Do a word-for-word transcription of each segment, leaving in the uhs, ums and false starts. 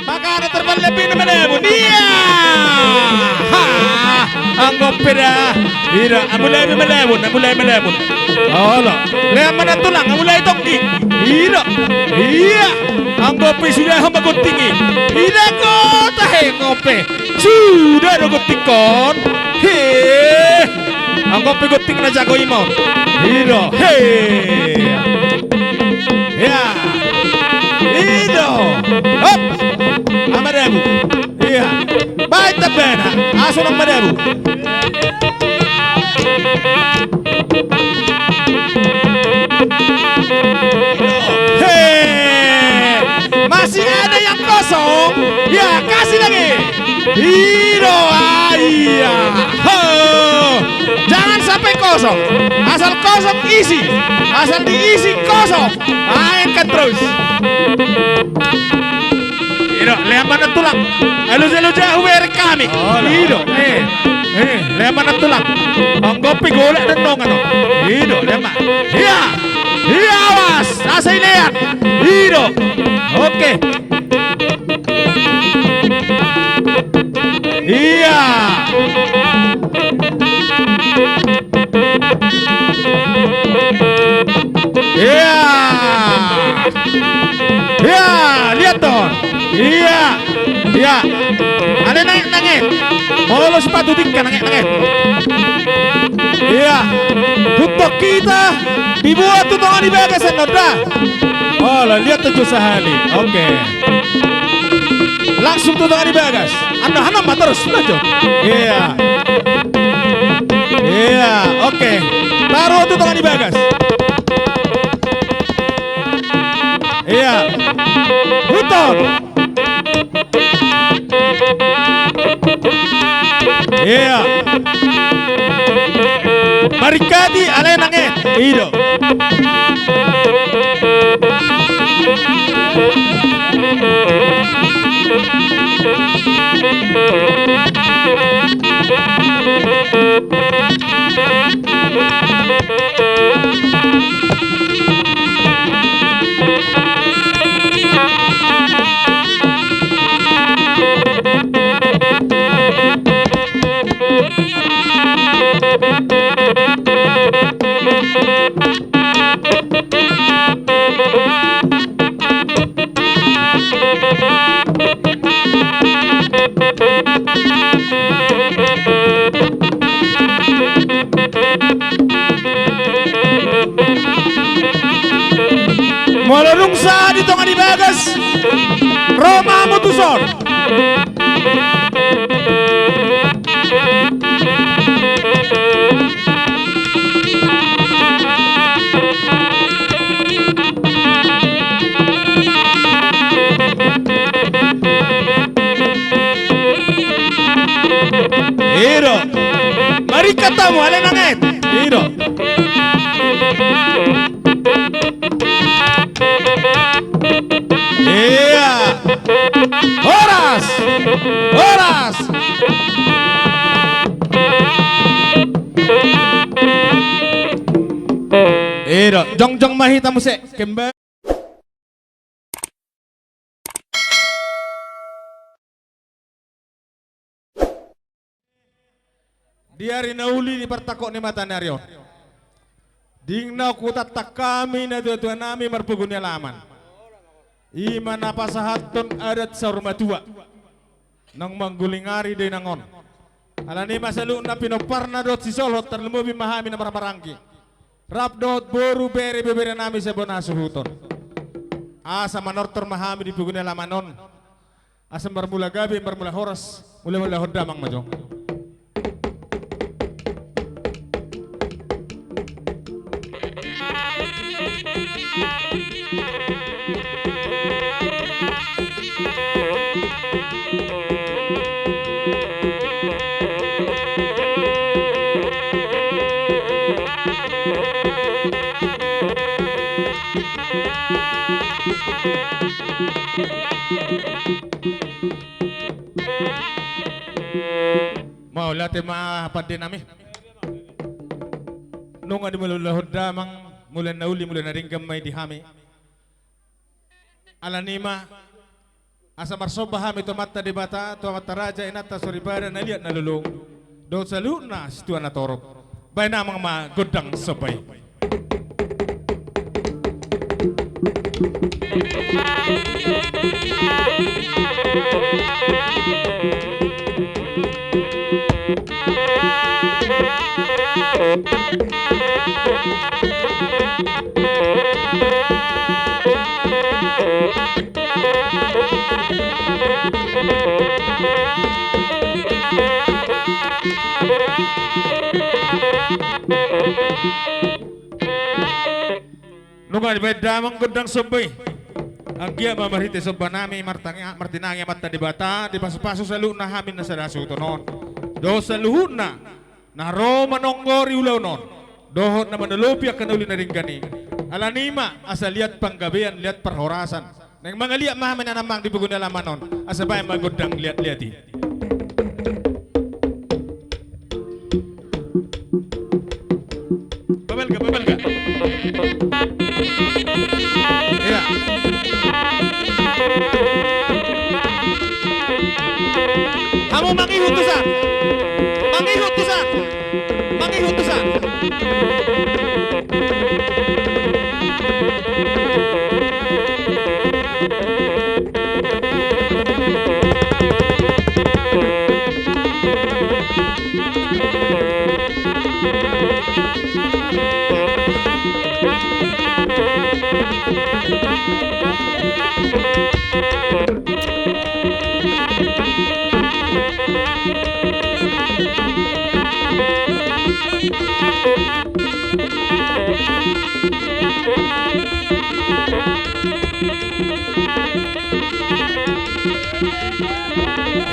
Maka na terballe pina malemun. Ia. Ha. Anggo pe da. Ira, mulai malemun, mulai malemun. Olo. Lean ma na tulang, mulai tonggi. Ira. Ia. Anggo pe sudah hamba gonting i. Ira kota he ngope. Sudah do gontingkon. He. Anggo pe gonting na jago i ma on. Ido. He. Ya. Ido. Hop. Ama dabu. Iya. Baik tebena. Aso nang madabu. He. Masih ada yang kosong? Ya, kasih lagi. Ido, ah, iya. Ho. Jangan sampai kosong. Asal kosong isi. Asal diisi kosong. Mainkan terus. Ido, lean ma na tulang. Alu jalu jahu bere kami. Oh, ido. Eh. Eh, lean ma na tulang. Anggo pe golek dan nongan. Ido, lean ma. Iya. Iya, awas. Asa ilean. Ido. Oke. Iya. Iya. Iya, lihat tuh. Iya. Iya. Ale nangek, nangek. Molo sipatu tingka, nangek, nangek. Iya. Hutok kita dibuat tu tonga ni bagasan, no, da. Olo, lihat tuh sahali. Oke. Langsung tu tonga ni bagas. Anda hanam ma terus, maju. Iya. Iya, oke. Taruh tu tonga ni bagas. Iya. Huton. Iya. Marikati ale nangek. Ido. Molo dung sahat di tonga ni bagas, ro ma hamu tuson. Ido. Marikkat hamu ale nangek. Ido. Iya. Horas. Horas. Ido, jongjong ma hita muse. Kembali. Di ari na uli di partangkok ni mataniari on, dingna hutangtang hami natuatua nami marpogu ni alaman, i ma na pasahathon adat saur matua naung mangguling ari do inang on. Alani i ma saluhutna pinomparna dohot sisolhot, tarlumobi ma hami na marhahamaranggi, rap dohot boru, bere, ibebere nami sabona hasuhuton, asa manortor ma hami di pogu ni alaman on. Asa marmula gabe, marmula horas, mula-mula hot damang ma jo. Mauliate ma pande nami. Nunga dimula-ula hot damang, mula na uli, mula na denggan ma i di hami. Alani i ma, Asa marsomba hami tu Amanta Debata, tu amanta raja, inanta soripada, na liat na lolo, dohot saluhutna situa na torop. Baen damang ma gondang somba i. Nunga dibaen damang gondang somba i. Anggiat ma marhite somba nami martanga-, martinangi Amanta Debata, dipasupasu saluhutna hami na sada suhut on, dohot saluhutna na ro manonggori ulaon on, dohot na manolopi angka na uli na denggan i. Alani i ma asa liat panggabean, liat parhorasan. Naeng mangaliat ma hami na amang di pogu ni alaman on, asa baen ma gondang liat-liat i. Pabalga, pabalga. Iya. Hamu mangihut tusan. Mangihut tusan. Mangihut tusan.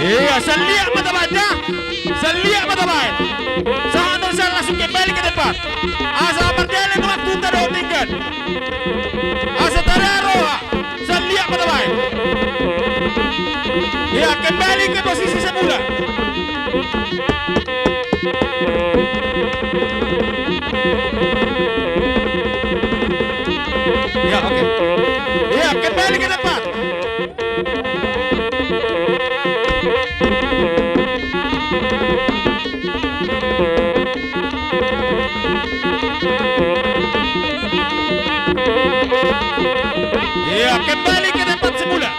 Iya, saliak ma tabaen da. Saliak ma tabaen. Sahat do sian langsung kembali ke tempat. Asa mardalan waktu ta dohot denggan. Asa tadao roha. Saliak ma tabaen. Iya, kembali ke posisi semula. Iya, oke. Iya, kembali ke tempat. Iya, kembali ke tempat semula.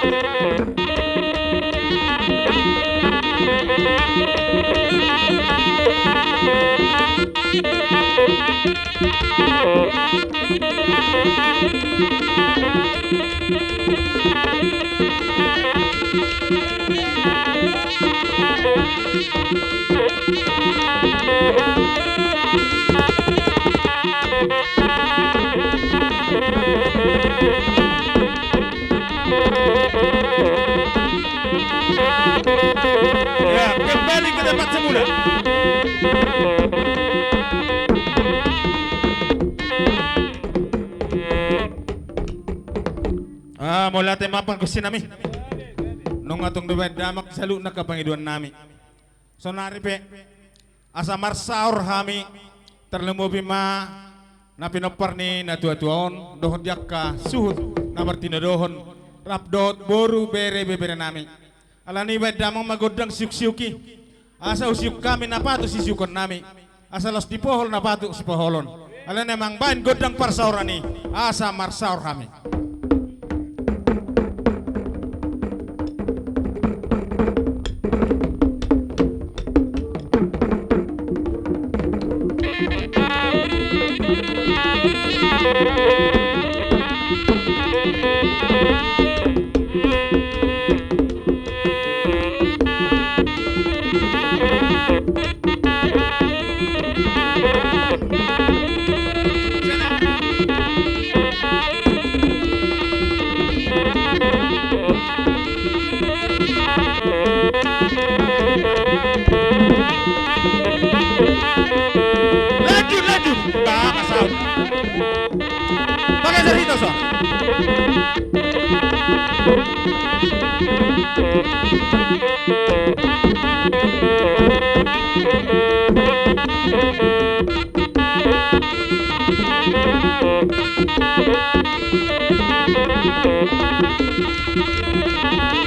Ya, kembali ke tempat semula. Ah, mauliate ma pargonsi nami. Nunga tung dibaen damang saluhutna angka pangidoan nami. Saonari pe asa marsaor hami, tarlumobi ma na pinompar ni natuatua on dohot di angka suhut na martinodohon, rap dohot boru, bere, ibebere nami. Alani i baen damang ma gondang siuksiuk i, asa husiuk hami na patut sisiukon nami, asa laos dipohol na patut sipoholon. Alani i amang, baen gondang parsaoran i, asa marsaor hami. Lanjut, lanjut. Bah, pasal. Pakai cerita, so.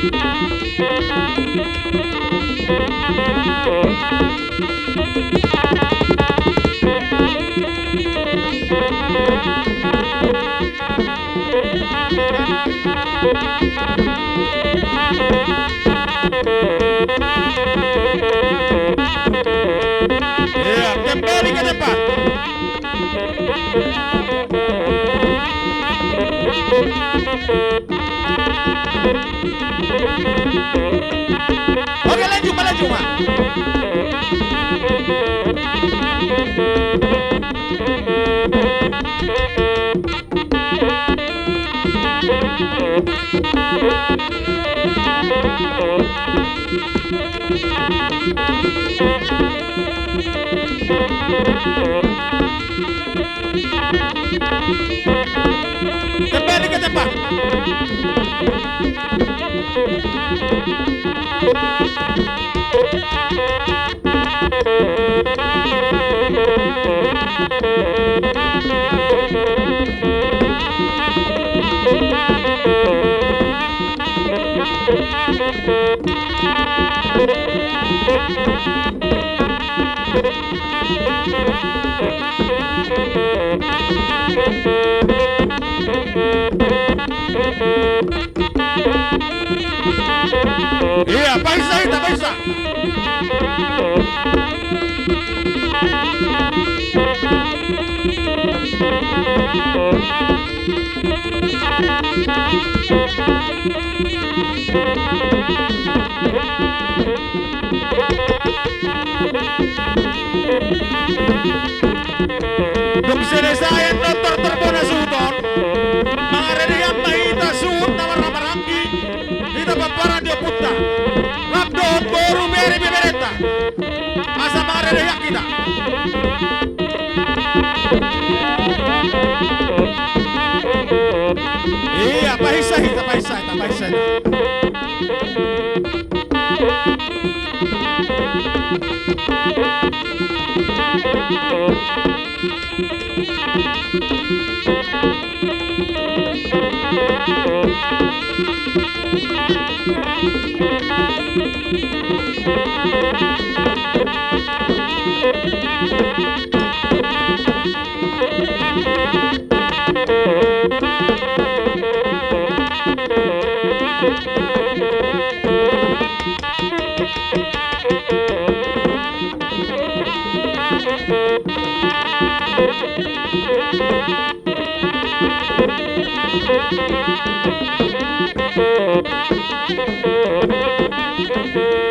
Iya, kembali ke depan. Oke, lanjut, Pak, lanjut, Pak. Kembali ke tempat. Iya, paisa hita, paisa. Dung selesai annon tortor bona suhut on, mangaradei ma hita suhut na marhahamaranggi, hita pomparan ni ompunta, rap dohot boru, bere, beberenta. Asa mangaradei hita. Iya, paisa hita, paisa hita, paisa hita.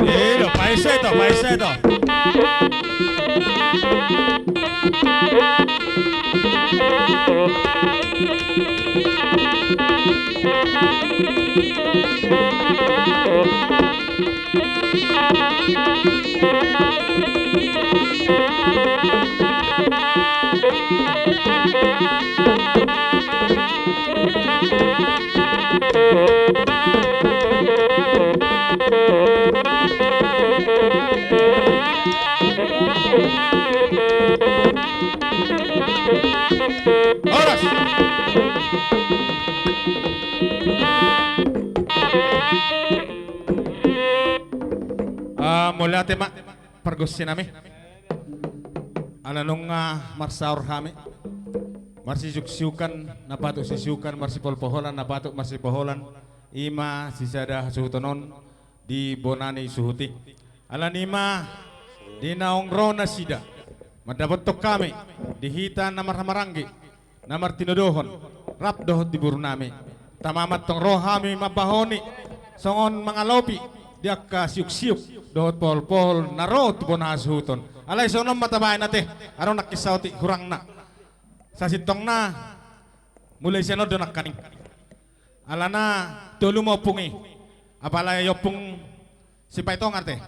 Iya, paisa hita, paisa hita. Horas. Ah, mauliate ma, pargonsi nami. Ala nunga marsaor hami, marsisiuksiukan na patut sisiukan, marsipolpoholan na patut marsipoholan, i ma sisada hasuhuton on di bona ni suhut i. Alani i ma, di naung ro nasida mandapothon hami, di hita na marhahamaranggi, na martinodohon, rap dohot di boru nami. Tama ma antong ro hami mambahoni, songon mangalopi, di angka siuksiuk dohot poholpohol na ro tu bona hasuhuton. Alai songon on ma tabaen ate, adong nangkin saotik hurangna. Sasintongna, mulai sian on do nangkaning. Alana tolu ma ompung i. Apalai ompung Sipaitonga ate.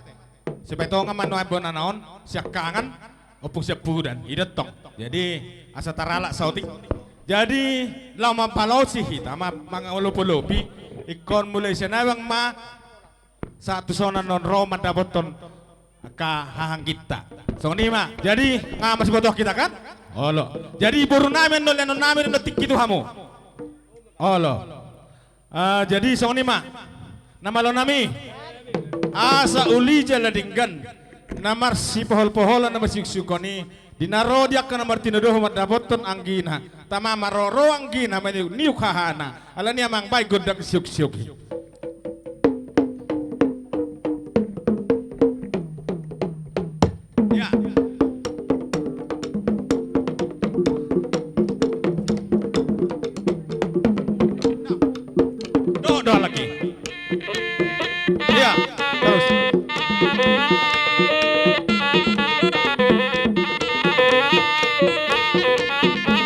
Sipaitonga ma nuaeng bonana on, Siangkangan, ompung Siampudan. I do tong. Jadi, asa taralap saotik. Jadi, laho mampaloti hita, ma-, mangolopolopi, ingkon mulai sian abang ma, sahat tu son annon ro mandapothon angka hahaangginta. Songon i ma. Jadi, nga masibotohon hita kan? Olo. Jadi, boru nami annon, lehonon nami annon tingki tu hamu. Olo. Ah, jadi songon i ma. Na malo nami, asa uli jala denggan na marsipoholpoholan na marsiuksukkon i, di na ro di angka na martinodohon mandapothon anggina, tama ma ro ro anggina maniukniuk hahana, alani i amang baen gondang siuksuki. Ya. Dohot, dohot lagi. Ya, terus.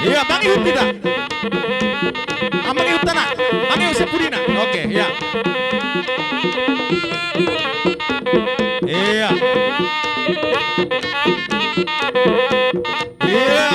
Ya, mangihut hita. Ah, mangihut tana, mangihut sampuluna. Oke, ya. Iya. Iya.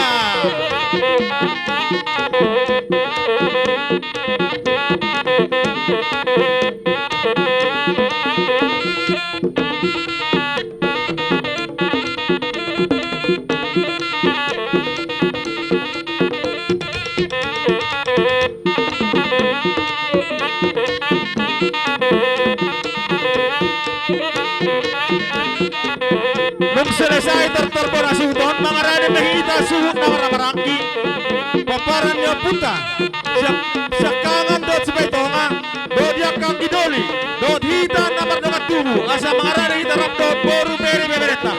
Nunga selesai tortor bona suhut on, mangarade ma hita suhut na marhahamaranggi. Pomparan ni ompunta sian, sian Kangan dohot Sipaitonga, dohot di angka anggi doli, dohot hita na mardongan tubu, asa mangarade hita rap dohot boru, bere, beberenta.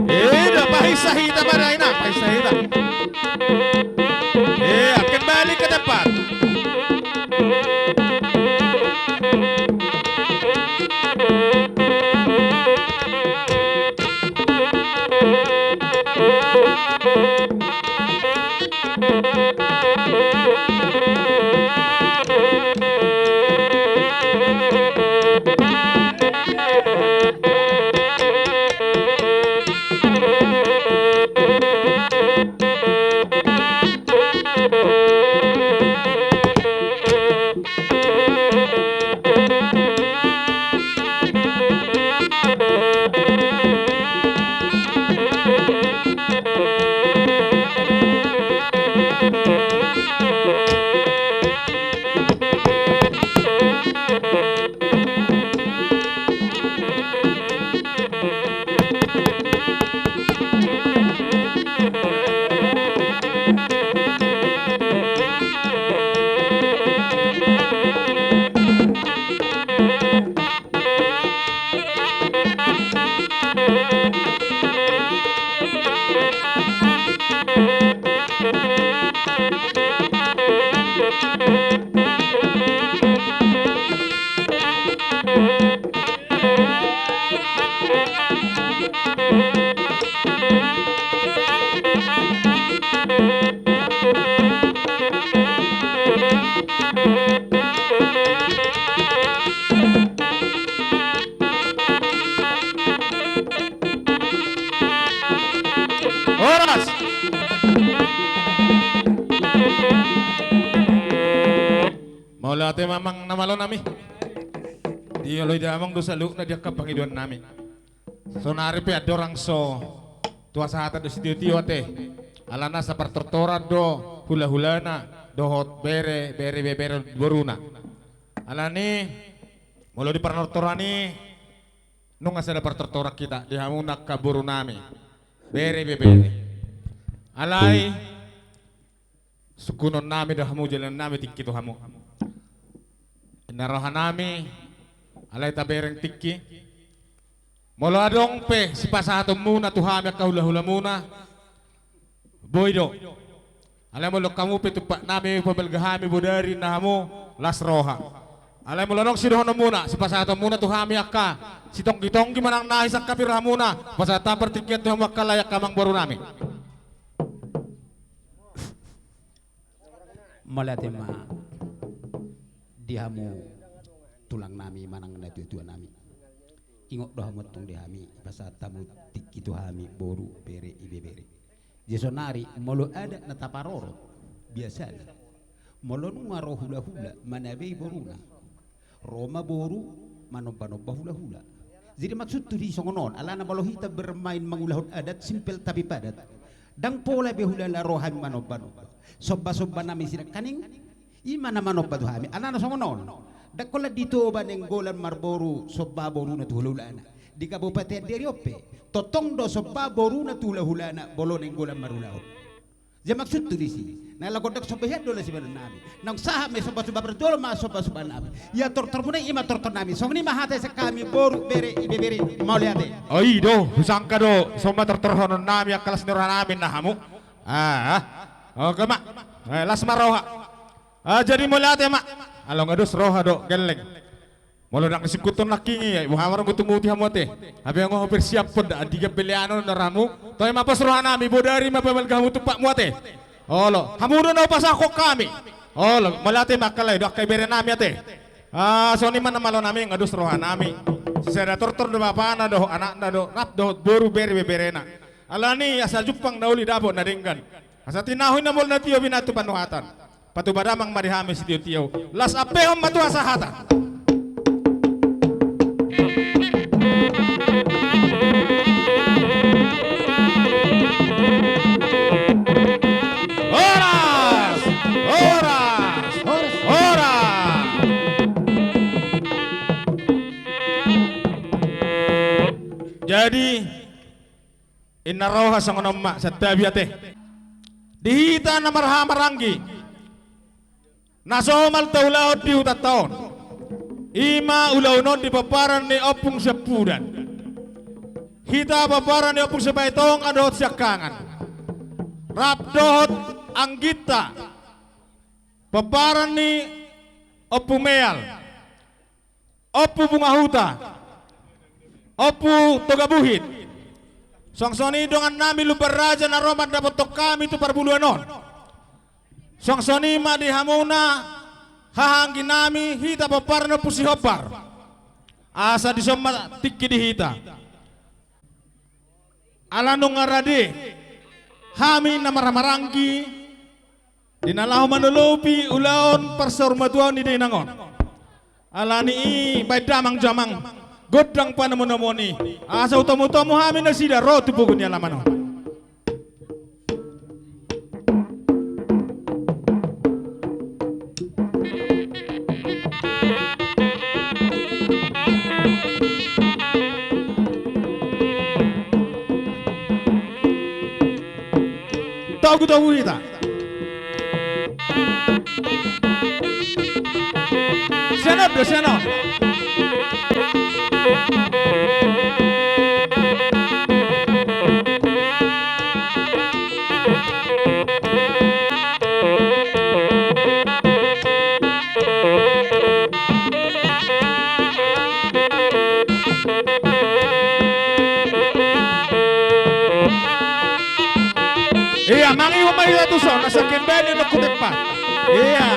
Eda, pahinsa hita ma da ina, pahinsa hita. Iya, kembali ke tempat. Mauliate ma amang na malo nami. Dioloi damang do saluhutna di angka pangidoan nami. Sonari pe andorang so tuasahatan do sitiotio ate. Alana sapartortoran do hulahulana dohot bere, bere, bebere boruna. Alani molo di partortoran i nunga sada partortoran hita di hamu na angka boru nami. Bere, bebere. Alai sungkunon nami do hamu, jaloon nami tingki tu hamu. Inna roha nami, alai tabereng tingki. Molo adong pe sipasahatonmuna tu hami angka hulahulamuna, boi do. Alai molo hamu pe tumpak nami, pabalga hami bodari na hamu las roha. Alai molo adong sidohononmuna, sipasahatonmuna tu hami angka sitonggitonggi manang na hisangkapi rohamuna, pasahat hami partingkian tu hamu angka lae angka amang boru nami. Mauliate ma di hamu tulang nami manang na tuatua nami. Ingot do hamu antong di hami, pasahat hamu tingki tu hami boru, bere, ibebere. Jadi sonari molo adat na taparorot biasana, molo nunga ro hulahula manabei boruna, ro ma boru manombanomba hulahula. Jadi maksudhu di songon on, alana molo hita bermain mangulahon adat simpel tapi padat. Ndang pola be hulala ro hami manombanomba. Sombasomba nami sinangkaning, i ma na manomba tu hami. Alana songon on, ndang holan di Toba Nainggolan marboru somba boruna tu hulahulana. Di Kabupaten Riau pe tongtong do somba boruna tu hulahulana molo Nainggolan marulaon. Jadi maksudhu disi, na laho gondang somba hian do na sibahenon nami. Naung sahat ma i sombasomba, parjolo ma sombasomba nami. Ia tortormuna i ma tortor nami. Songon i ma hata sian hami boru, bere, ibebere, mauliate. O i do, husangka do somba tortorhonon nami angka las ni roha nami na hamu. Ah, ah. Oke ma. Eh, las ma roha. Ah, jadi mauliate ma. Alai nunga dos roha do gelleng. Molo ndang disingkuthon nangkin i, boha ma ro mutimuti hamu ate. Hape nunga hupersiaphon da, andigan peleanon da rohamu. Toe ma pos roha nami, bodari ma pabalga hamu tumpakmu ate. Olo, hamu do na hupasahathon hami. Olo, mauliate ma angka lae dohot angka ibebere nami ate. Ah, songon i ma na malo nami, nunga dos roha nami. Sisada tortor do bapana dohot anakna do, rap dohot boru, bere, beberena. Alani asa jumpang na uli, dapot na denggan. Asa tinahu ni na maol, na tio binatu panuhatan. Patupa damang ma di hami sitiotio. Las ampehon ma tu hasahatan. Horas! Horas! Horas! Jadi, inna roha songon on ma, santabi ate. Di hita na marhahamaranggi, na somal taulahon di hutanta on, i ma ulaon on di pomparan ni Ompung Siampudan. Hita pomparan ni Ompung Sipaetongan dohot Siangkangan, rap dohot angginta pomparan ni Ompu Meal, Ompu Bungahuta, Ompu Togabuhit. Suang songon i dongan nami Lumban Raja na ro mandapothon hami tu parbuluan on. Suang songon i ma di hamuna hahaanggi nami, hita pomparan ni Ompu Sihombar. Asa dison ma tingki di hita. Ala nunga rade hami na marhahamaranggi di na laho manolopi ulaon parsaurmatuaon ni dainang on. Alani i baen damang jo amang gondang panomunomuon i, asa hutomutomu hami nasida ro tu pogu ni alaman on. Togu, togu hita. Sian on do, sian on. Ia, mangihut ma hita tuson, asa kembali nang tu tempat. Ia.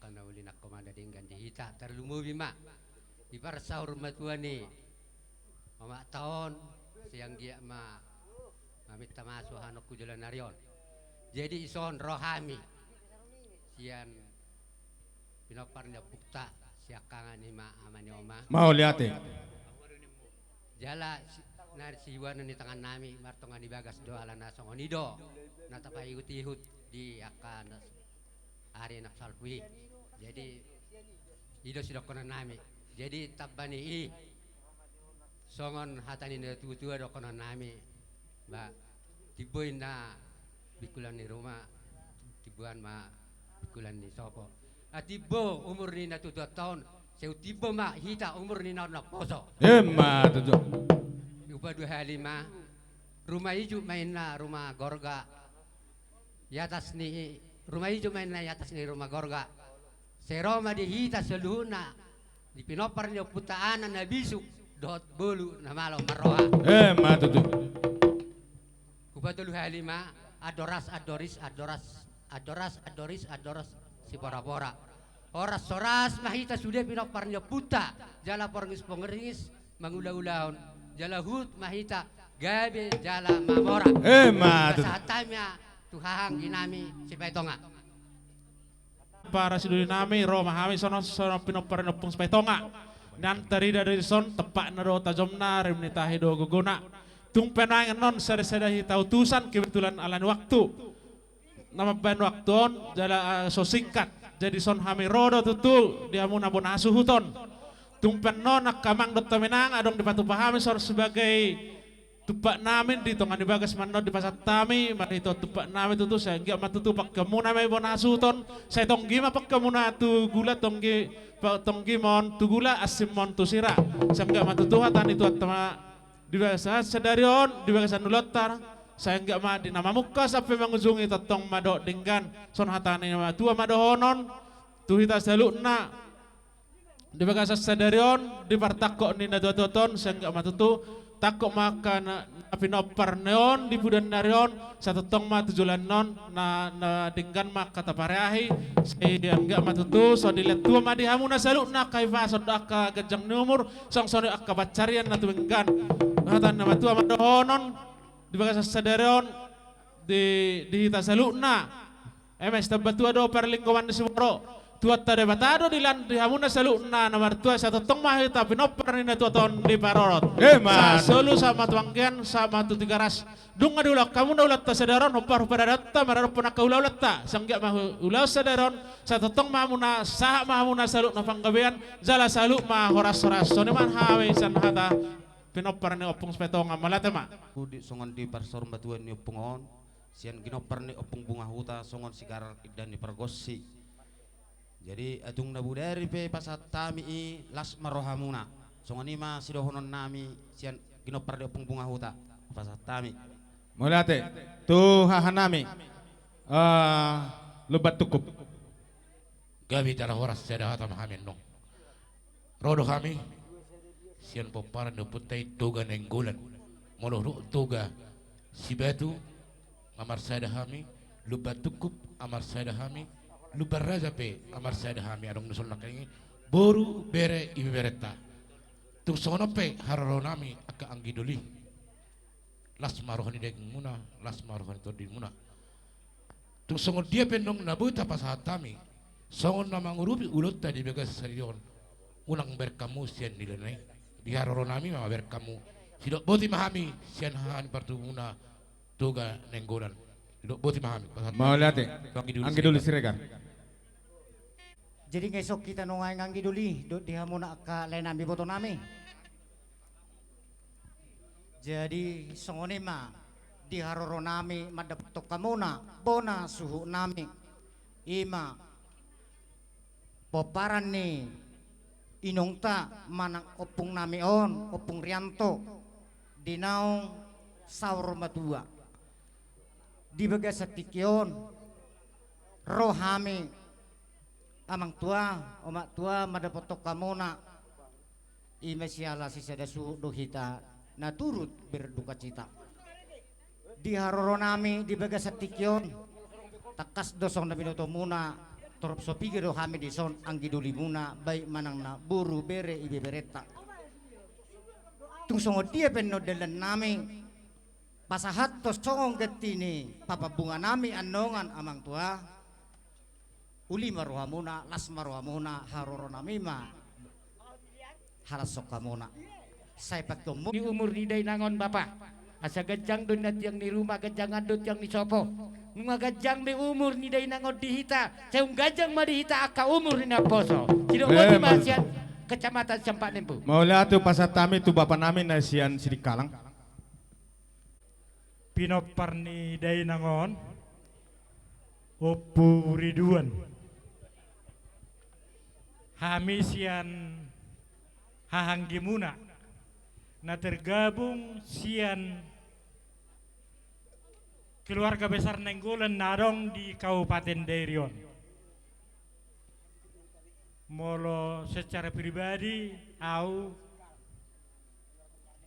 Na uli nangkok ma na denggan di hita, tarlumobi ma di parsaur matua ni omakta on, sai anggiat ma maminta masu hamu tu joloan ni ari on. Jadi dison ro hami sian pinompar ni ompunta, siangkangan i ma ama ni oma. Mauliate. Jala si-, na sihuanon ni tangan nami martonga ni bagas do, alana songon i do na tapaihut-ihut di angka na ari na salpu i. Jadi i do sidohonon nami. Jadi tamba ni i, songon hata ni na tua-tua dohonon nami, ba, timbo inna bingkulan ni ruma, timboan ma bingkulan ni sopo. Ah, timbo umur ni na tua-tua on, sai hu timbo ma hita umur ni na naposo. Emma tutu. Upa dua hali ma, ruma ijuk ma inna ruma gorga, i atas ni, ruma ijuk ma inna i atas ni ruma gorga. Sai ro ma di hita saluhutna, di pinompar ni ompunta anak na bisuk dohot boru na malo marroha. Emma tutu. Upa tolu hali ma, andoras, andoris, andoras, andoras, andoris, andoras, sipora-pora. Horas-horas ma hita sude pinompar ni ompunta, jala porngis-porngis mangula-ulaon, jala huhut ma hita gabe jala mamora. Emma tutu. Pasahat hami ma tu haha anggi nami Sipaitonga. Parasidohot nami, ro ma hami songon, songon pinompar ni ompung Sipaitonga. Nian tarida do dison, tepatna do tajomna, rim ni tahi do gogona. Tung pe nuaeng annon sada-sada hita utusan, kebetulan ala ni waktu na mambahen waktu on jala, eh, so singkat. Jadi dison hami ro do tutu di hamuna bona hasuhuton. Tung pe annon angka amang dohot inang, adong dipatupa hami songon sebagai tumpak nami di tonga ni bagas ma annon dipasahat hami, marhite tumpak nami tutu, sai anggiat ma tutu pangkeonmuna ma i bona hasuhuton, sai tonggi ma pangkeonmuna tu gula, tonggi, pa-, tonggi ma on tu gula, asing ma on tu sira. Sai anggiat ma tutu hata ni Tuhanta ma di bagasan sadari on, di bagasan ulaonta, sai anggiat ma di na mamungka sampe mangujungi tongtong ma dohot denggan. Songon hata ni na matua ma dohonon tu hita saluhutna. Di bagasan sadari on, di partangkok ni na tua-tua on, sai anggiat ma tutu tangkok ma angka na, na pinompar ni on di pudian ni ari on, sai tongtong ma tu joloan on, na, na denggan ma angka tapareahi, sai anggiat ma tutu so dilehon Tuhan ma di hamuna saluhutna angka hipason dohot angka ganjang ni umur, songon i angka pansarian na tumenggan. Hata ni na matua ma dohonon, di bagasan sadari on, di, di hita saluhutna. Eme sitamba tua do parlinggoman ni siborok. Tuhanta Debata do dilehon di hamuna saluhutna na martua, sai tongtong ma hita pinompar ni na tua-tua on diparorot. Emma. Sahat solu, sahat ma tu anggian, sahat ma tu Tigaras. Dung diulahon hamuna ulaonta sadari on, hombar hu paradatonta, maradophon angka ula-ulanta. Sai anggiat ma hu-, ulaon sadari on, sai tongtong ma hamuna, sahat ma hamuna saluhutna panggabean, jala saluhut ma horas-horas. Songon i ma hami sian hata pinompar ni ompung Sipaitonga, mauliate ma. Udi songon di parsaur matua ni ompung on, sian ginompar ni ompung Bungahuta songon sigarar indahan ni pargonsi. Jadi, atung na bodari pe pasahat hami i, las ma rohamuna. Songon i ma sidohonon nami sian ginompar ni ompung Bungahuta, pasahat hami. Mauliate. Tu haha nami, eh, Lumban Tungkup. Gabe jala horas, sada hata ma hami annon. Ro do hami sian pomparan ni ompunta i Toga Nainggolan. Molo dohot Toga Sibatu, nga marsada hami. Lumban Tungkup, nga marsada hami. Lumban Raja pe, nga marsada hami. Adong do songon nangkin i, boru, bere, ibeberenta. Tung songon on pe haroro nami angka anggi doli. Las ma roha ni dagingmuna, las ma roha ni tondimuna. Tung songon dia pe annon na boi tapasahat hami, songon na mangurupi ulaonta di bagasan sadari on, unang bereng hamu sian nilai na i. Di haroro nami ma bereng hamu. Sidok boti ma hami sian haha ni partubuhmuna Toga Nainggolan. Sidok boti ma hami. Pasahat hami. Mauliate. Anggi doli Siregar. Anggi doli Siregar. Jadi nga ison hita nuaeng anggi doli, dohot di hamuna angka lae nami, boto nami. Jadi songon i ma di haroro nami mandapothon hamuna bona suhut nami, i ma pomparan ni inongta manang ompung nami on, Ompung Rianto, di naung saur matua. Di bagasan tingki on, ro hami, amang tua, omak tua, mandapothon hamuna, i ma siala sisada suhut do hita na turut berdukacita. Di haroro nami di bagasan tingki on, tangkas do songon na binotomuna, Torop so piga do hami dison anggi dolimuna, baik manang na boru, bere, ibeberenta. Tung songon dia pe annon dalan nami, pasahathon songon ganti ni parbungahon nami annon, amang tua. Uli ma rohamuna, las ma rohamuna, haroro nami ma halashon hamuna. Sai pangkeonmuna. Di umur ni dainang on, Bapa. Asa ganjang do na tiang ni ruma, ganjangan do tiang ni sopo. Nunga ganjang be umur ni dainang on di hita, sai umganjang ma di hita angka umur ni naposo. Sidok boti ma sian Kecamatan Siampak Nembu. Mauliate hupasahat hami tu bapa nami na sian Sidikalang. Pinompar ni dainang on, Ompu Ridwan. Hami sian hahaanggimuna na tergabung sian keluarga besar Nainggolan na adong di Kabupaten Dairi on. Molo secara pribadi, au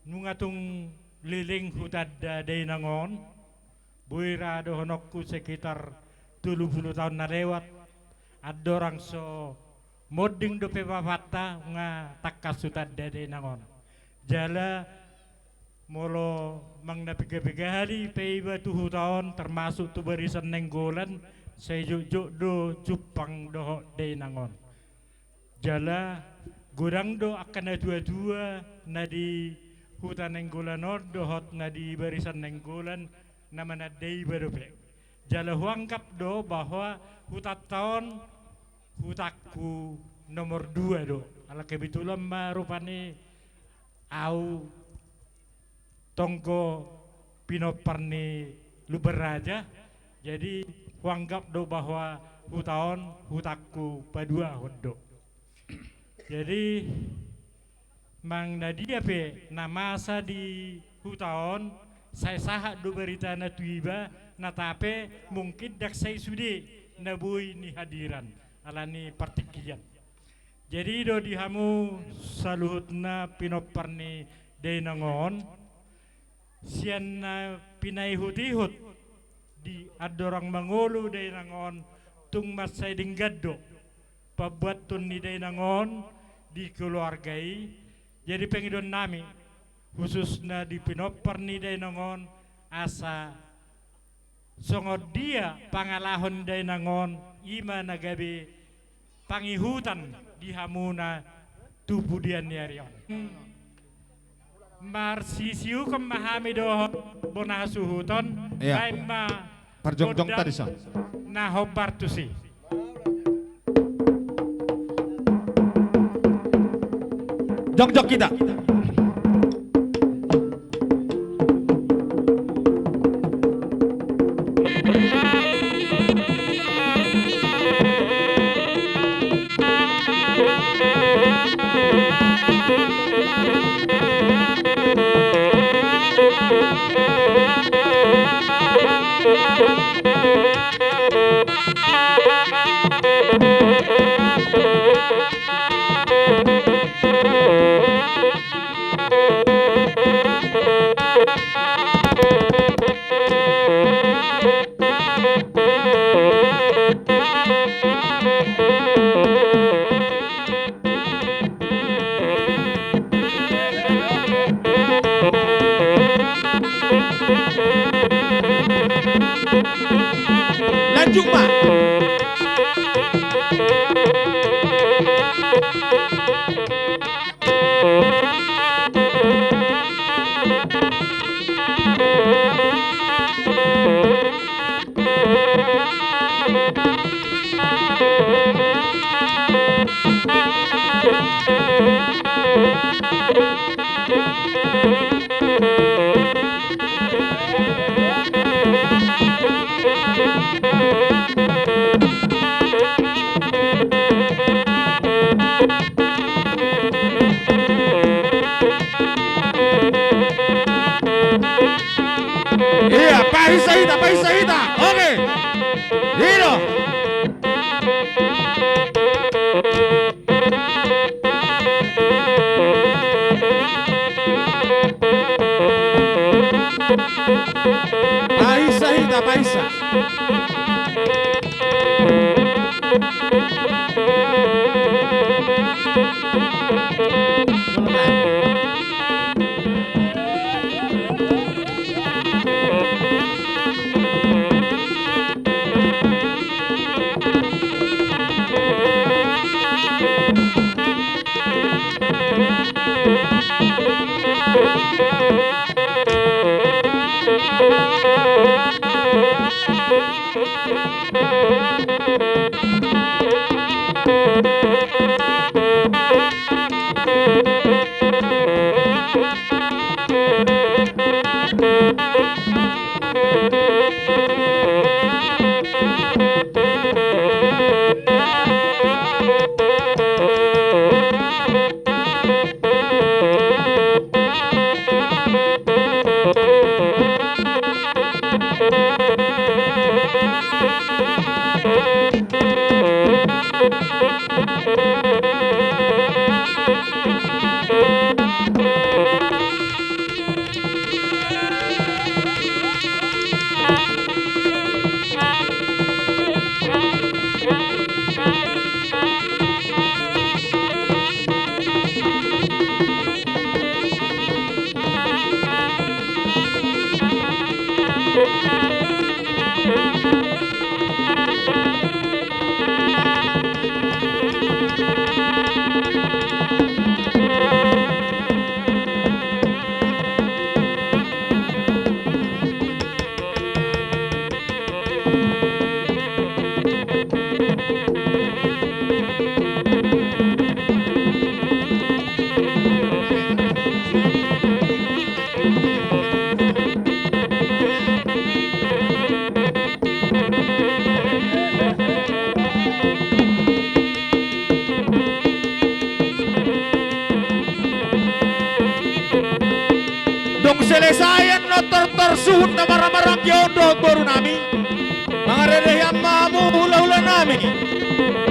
nunga tung leleng hutanda dainang on, boi ra dohononku sekitar tolu pulu taon na lewat, andorang so monding dope bapanta, nunga tangkas hutanda dainang on. Jala molo manang na piga-piga hali pe iba tu huta on, termasuk tu Barisan Nainggolan, sai jotjot do jumpang dohot dainang on. Jala godang do angka na tua-tua na di huta Nainggolan on dohot na di Barisan Nainggolan na mananda iba dope. Jala huanggap do bahwa hutanta on hutangku nomor dua do. Ala kebetulan ma rupani au tonggo pinompar ni Lumban Raja. Jadi huanggap do bahwa huta on hutangku paduahon do. Jadi manang na dia pe na masa di huta on, sai sahat do baritana tu iba, na tape mungkin ndang sai sude na boi nihadiran ala ni partingkian. Jadi do di hamu saluhutna pinompar ni dainang on, sian na pinaihut-ihut di andorang mangolu dainang on, tung mansai denggan do pambuaton ni dainang on di keluarga i. Jadi pangidoan nami khususna di pinompar ni dainang on, asa songon dia pangalahon dainang on, i ma na gabe pangihutan di hamuna tu pudian ni ari on. Marsisiukon ma hami dohot bona hasuhuton. Iya. Baen ma parjongjongta gondang dison na hombar tusi. Jongjong hita. Lanjut ma. Iya, paisa hita, paisa hita. Oke. Hiro. Paisa hita, paisa. Dung selesai annon tortor suhut na marhahamaranggi on dohot boru nami, mangarerehi ma hamu hulahula nami,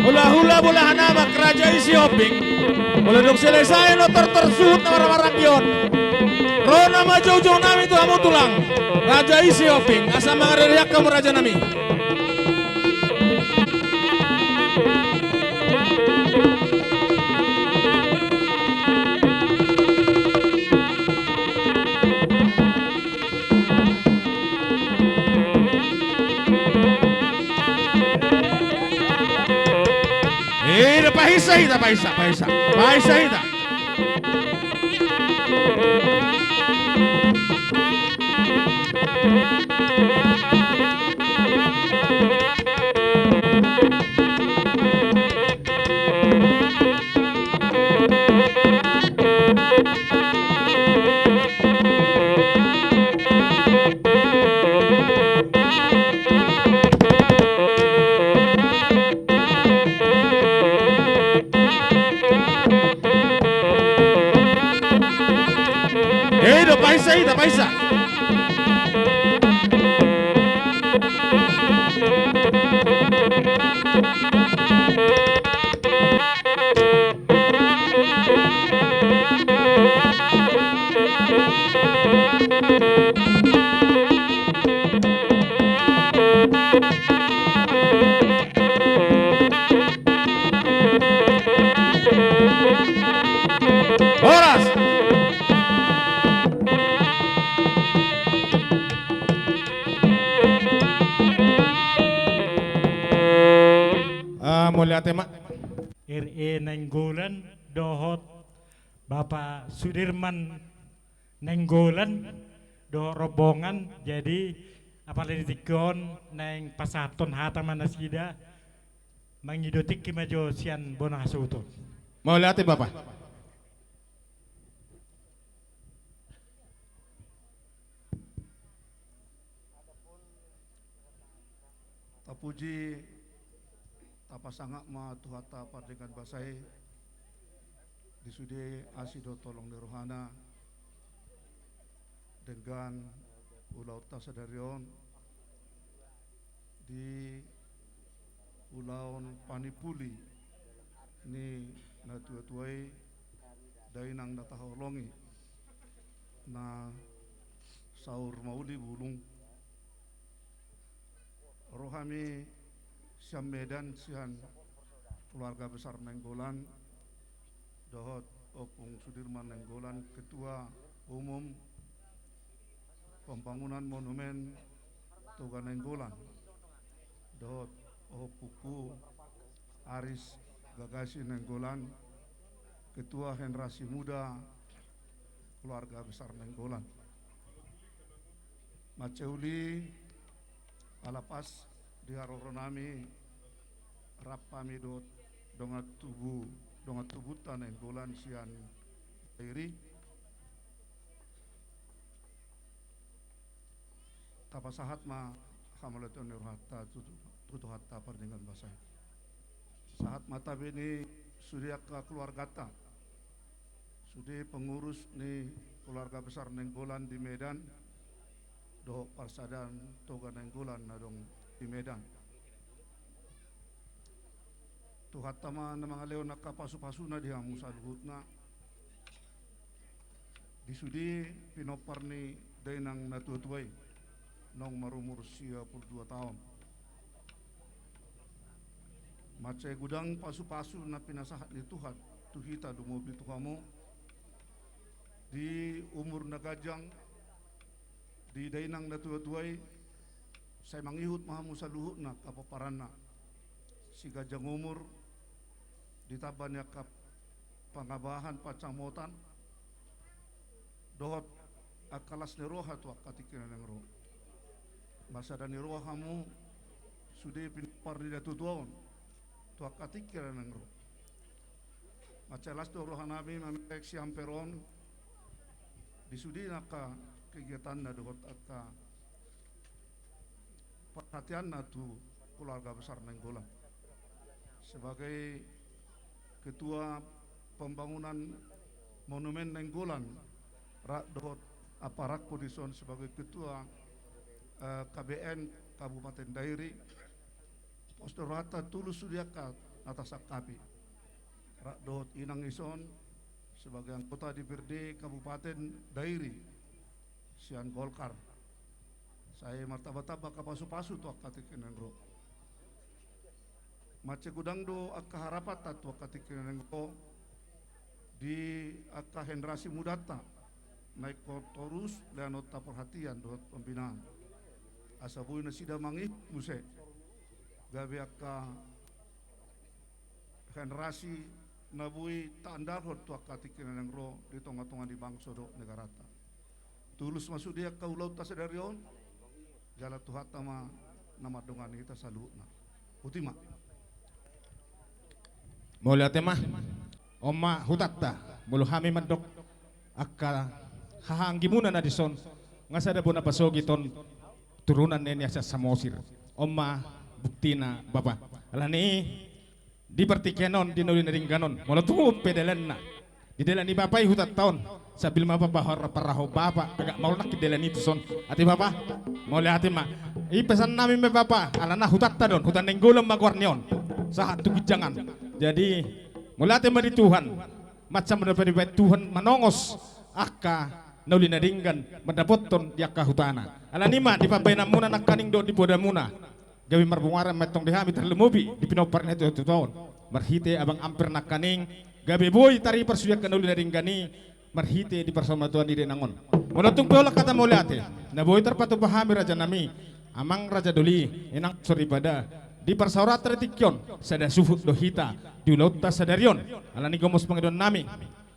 hulahula bolahan amak Raja i Sihombing. Molo dung selesai annon tortor suhut na marhahamaranggi on, ro nama joujou nami tu hamu tulang, Raja i Sihombing, asa mangarerehi hamu raja nami. Eh, da paisa hita, paisa, paisa, paisa hita. Eh, da paisa hita, paisa. Horas. Ah, mauliate ma. R E Nainggolan dohot Bapak Sudirman Nainggolan dohot rombongan. Jadi, apala di tingki on naeng pasahathon hata ma nasida, mangido tingki ma jo sian bona hasuhuton. Mauliate, Bapak. Tapuji, tapasangap ma Tuhanta pardenggan basa i, di sude asi dohot holong ni rohana, denggan ulaonta sadari on, di ulaon panipuli ni natuatua i, dainang na tahaholongi, na saur mauli bulung. Ro hami sian Medan, sian keluarga besar Nainggolan, dohot Ompung Sudirman Nainggolan, Ketua Umum Pembangunan Monumen Toga Nainggolan, dohot Ompungku Aris Gagasi Nainggolan, Ketua Generasi Muda Keluarga Besar Nainggolan. Mansai uli ala pas di haroro nami rap hami dohot dongan tubu, dongan tubunta Nainggolan sian Dairi. Tapasahat ma hamauliateon ni rohanta tu, tu, tu Tuhanta pardenggan basa i. Sahat ma tabe ni sude angka keluarganta, sude pengurus ni keluarga besar Nainggolan di Medan, dohot parsadaan Toga Nainggolan na adong di Medan. Tuhanta ma na mangalehon angka pasupasuna di hamu saluhutna. Di sude pinompar ni dainang na tuatua i, naung marumur sia pulu dua taon. Mansai godang pasupasu na pinasahat ni Tuhan tu hita lumobi tu hamu. Di umur na ganjang, di dainang na tuatua i, sai mangihut ma hamu saluhutna angka pomparanna. Siganjang umur, ditamba ni angka pangabahan pansamotan, dohot angka las ni roha tu angka tingki na naeng ro. Marsada ni roha hamu sude pinompar ni na tuatua on tu angka tingki na naeng ro. Mansai las do roha nami mamereng sian amper on di sude angka kegiatanna dohot angka perhatianna tu keluarga besar Nainggolan. Sebagai ketua pembangunan Monumen Nainggolan, rap dohot aparatku dison sebagai ketua, eh, K B N Kabupaten Dairi, pos do rohanta tulus sude angka na tasangkapi. Rap dohot inang dison sebagai anggota D P R D Kabupaten Dairi sian Golkar. Sai martambatamba angka pasupasu tu angka tingki na naeng ro. Mansai godang do angka harapanta tu angka tingki na naeng ro di angka generasi mudanta, na ingkon torus leanonta perhatian dohot pembinaan. Asa boi nasida mangihut muse gabe angka generasi na boi taandalhon tu angka tingki na naeng ro di tongatonga ni bangso dohot negaranta. Tulus ma sude angka ulaonta sadari on, jala Tuhanta ma na mandongani hita saluhutna. Botima. Mauliate ma. On ma hutanta, molo hami mandok angka hahaanggimuna na dison, nga sada bona pasogit on turunan ni Raja Samosir. On ma buktina, Bapa. Alani i, di partingkian on, di na uli na denggan on, molo tung pe dalanna, di dalan ni Bapa i hutanta on, sambil ma Bapa parrahon Bapa, agak maol nangkin dalan i tuson. Ate Bapa, mauliate ma. I pesan nami ma Bapa, alana hutanta do on, huta Nainggolan ma goar ni on. Sahat tu ginjangan. Jadi, mauliate ma di Tuhan. Mansai ma dope dibaen Tuhan manongos angka na uli na denggan mandapothon di angka hutana. Alani i ma di pambaenanmuna nangkaning dohot di podamuna, gabe marmuara ma antong di hami tarlumobi di pinompar ni hatuatuaon. Marhite abang amper nangkaning, gabe boi taripar sude angka na uli na denggan i, marhite di parsaurmatuaon ni dainang on. Molo tung pe holan hata mauliate na boi tarpatupa hami raja nami, amang raja doli, inang soripada, di parsaoranta di tingki on, sada suhut do hita di ulaonta sadari on. Alani i gomos pangidoan nami,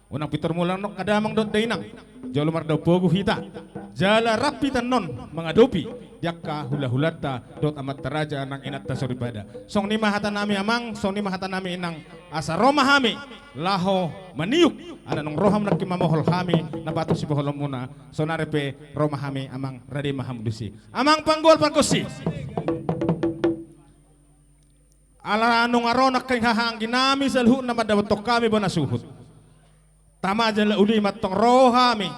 unang pintor mula annon angka damang dohot dainang, jolo mardao pogu hita, jala rap hita annon mangadopi di angka hulahulanta dohot amanta raja nang inanta soripada. Songon i ma hata nami amang, songon i ma hata nami inang, asa ro ma hami laho maniuk, ala naung ro hamu nangkin mamohol hami na patut sipoholonmuna, saonari pe ro ma hami amang, rade ma hamu disi. Amang panggual pargonsi. Ala nunga ro nangkin hahaanggi nami saluhutna mandapothon hami bona suhut. Tama jala uli ma antong ro hami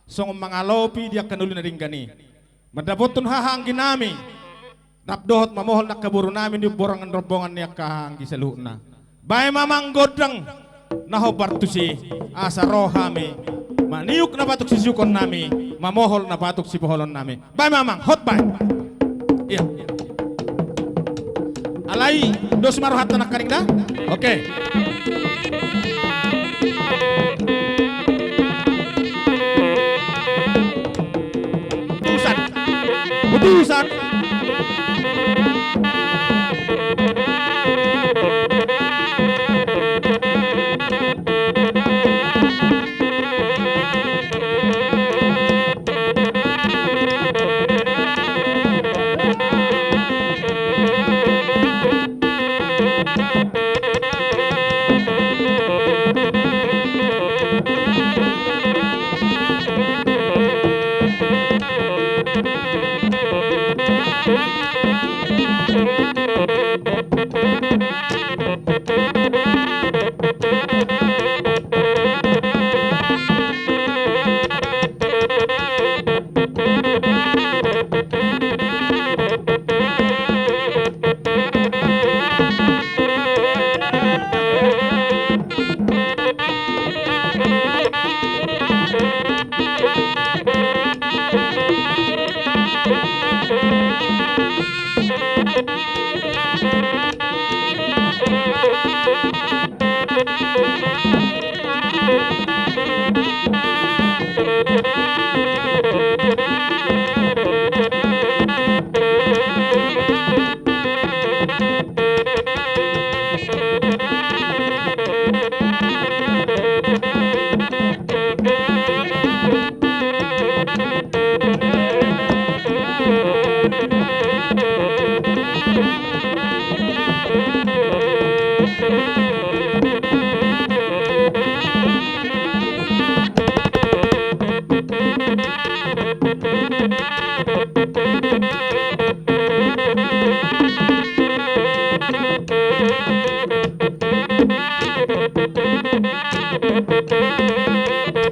songon mangalopi di angka na uli na denggan i, mandapothon hahaanggi nami, rap dohot mamohol nang angka boru nami di umboran rombongan ni angka hahaanggi saluhutna. Baen ma amang gondang na hombar tusi, asa ro hami maniuk na patut sisiukon nami, mamohol na patut sipoholon nami. Baen ma amang, hot baen. Ia. Alai Dos ma rohanta nangkaning da. Oke. Putusan. Putusan.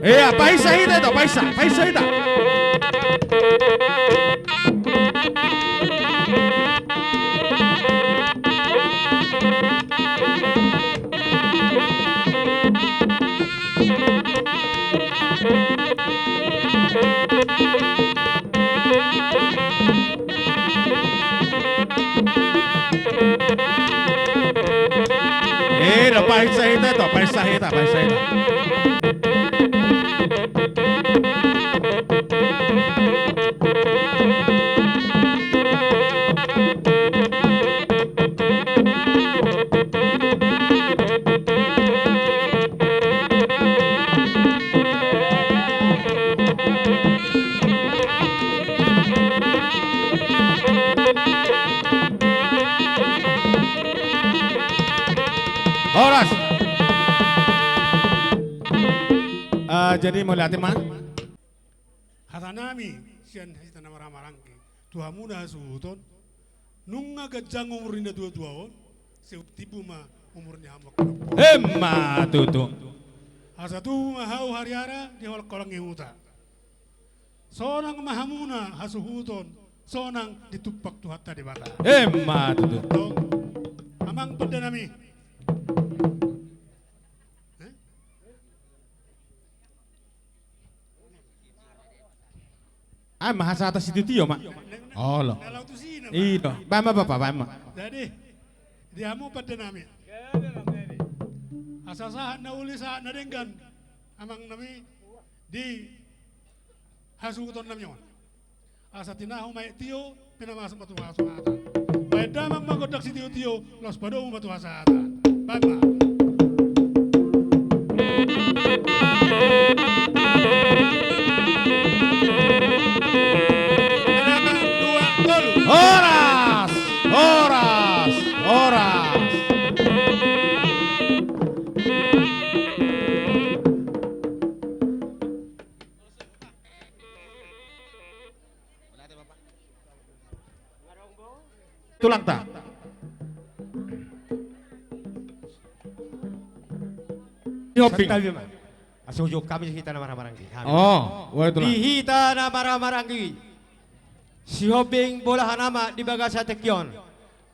Ia, paisa hita ito, paisa, paisa hita. Eh, do paisa hita ito, paisa hita, paisa hita. Horas. Eh, jadi mauliate ma. Hata nami sian hita na marhahamaranggi tu hamu na hasuhuton, nunga ganjang umur ni natuatua on, sai timbo ma umur ni hamu angka na umur. Emma tutu. Asa tubu ma hau hariara di holangkolang ni huta. Sonang ma hamu na hasuhuton, sonang ditumpak Tuhanta Debata. Emma tutu. Tong, amang pande nami. Eh? Ah, ma hasahatan sitiotio ma. Olo. Ito. Baen ma bapa, baen ma. Jadi, di hamu pande nami. Asa sahat na uli, sahat na denggan, amang nami, di hasuhuton nami on. Asa tinahu ma aek tio, pinamasuk ma tu hasahatan. Baen damang ma gondang sitiotio, laos padomu ma tu hasahatan. Baen ma. Horas! Horas! Horas! Tulangta. Sihombing. Santabi ma. Asa ujung hami di hita na marhahamaranggi. Hami. Oh, ua tulang. Di hita na marhahamaranggi. Sihombing bolahan ama di bagasan tingki on.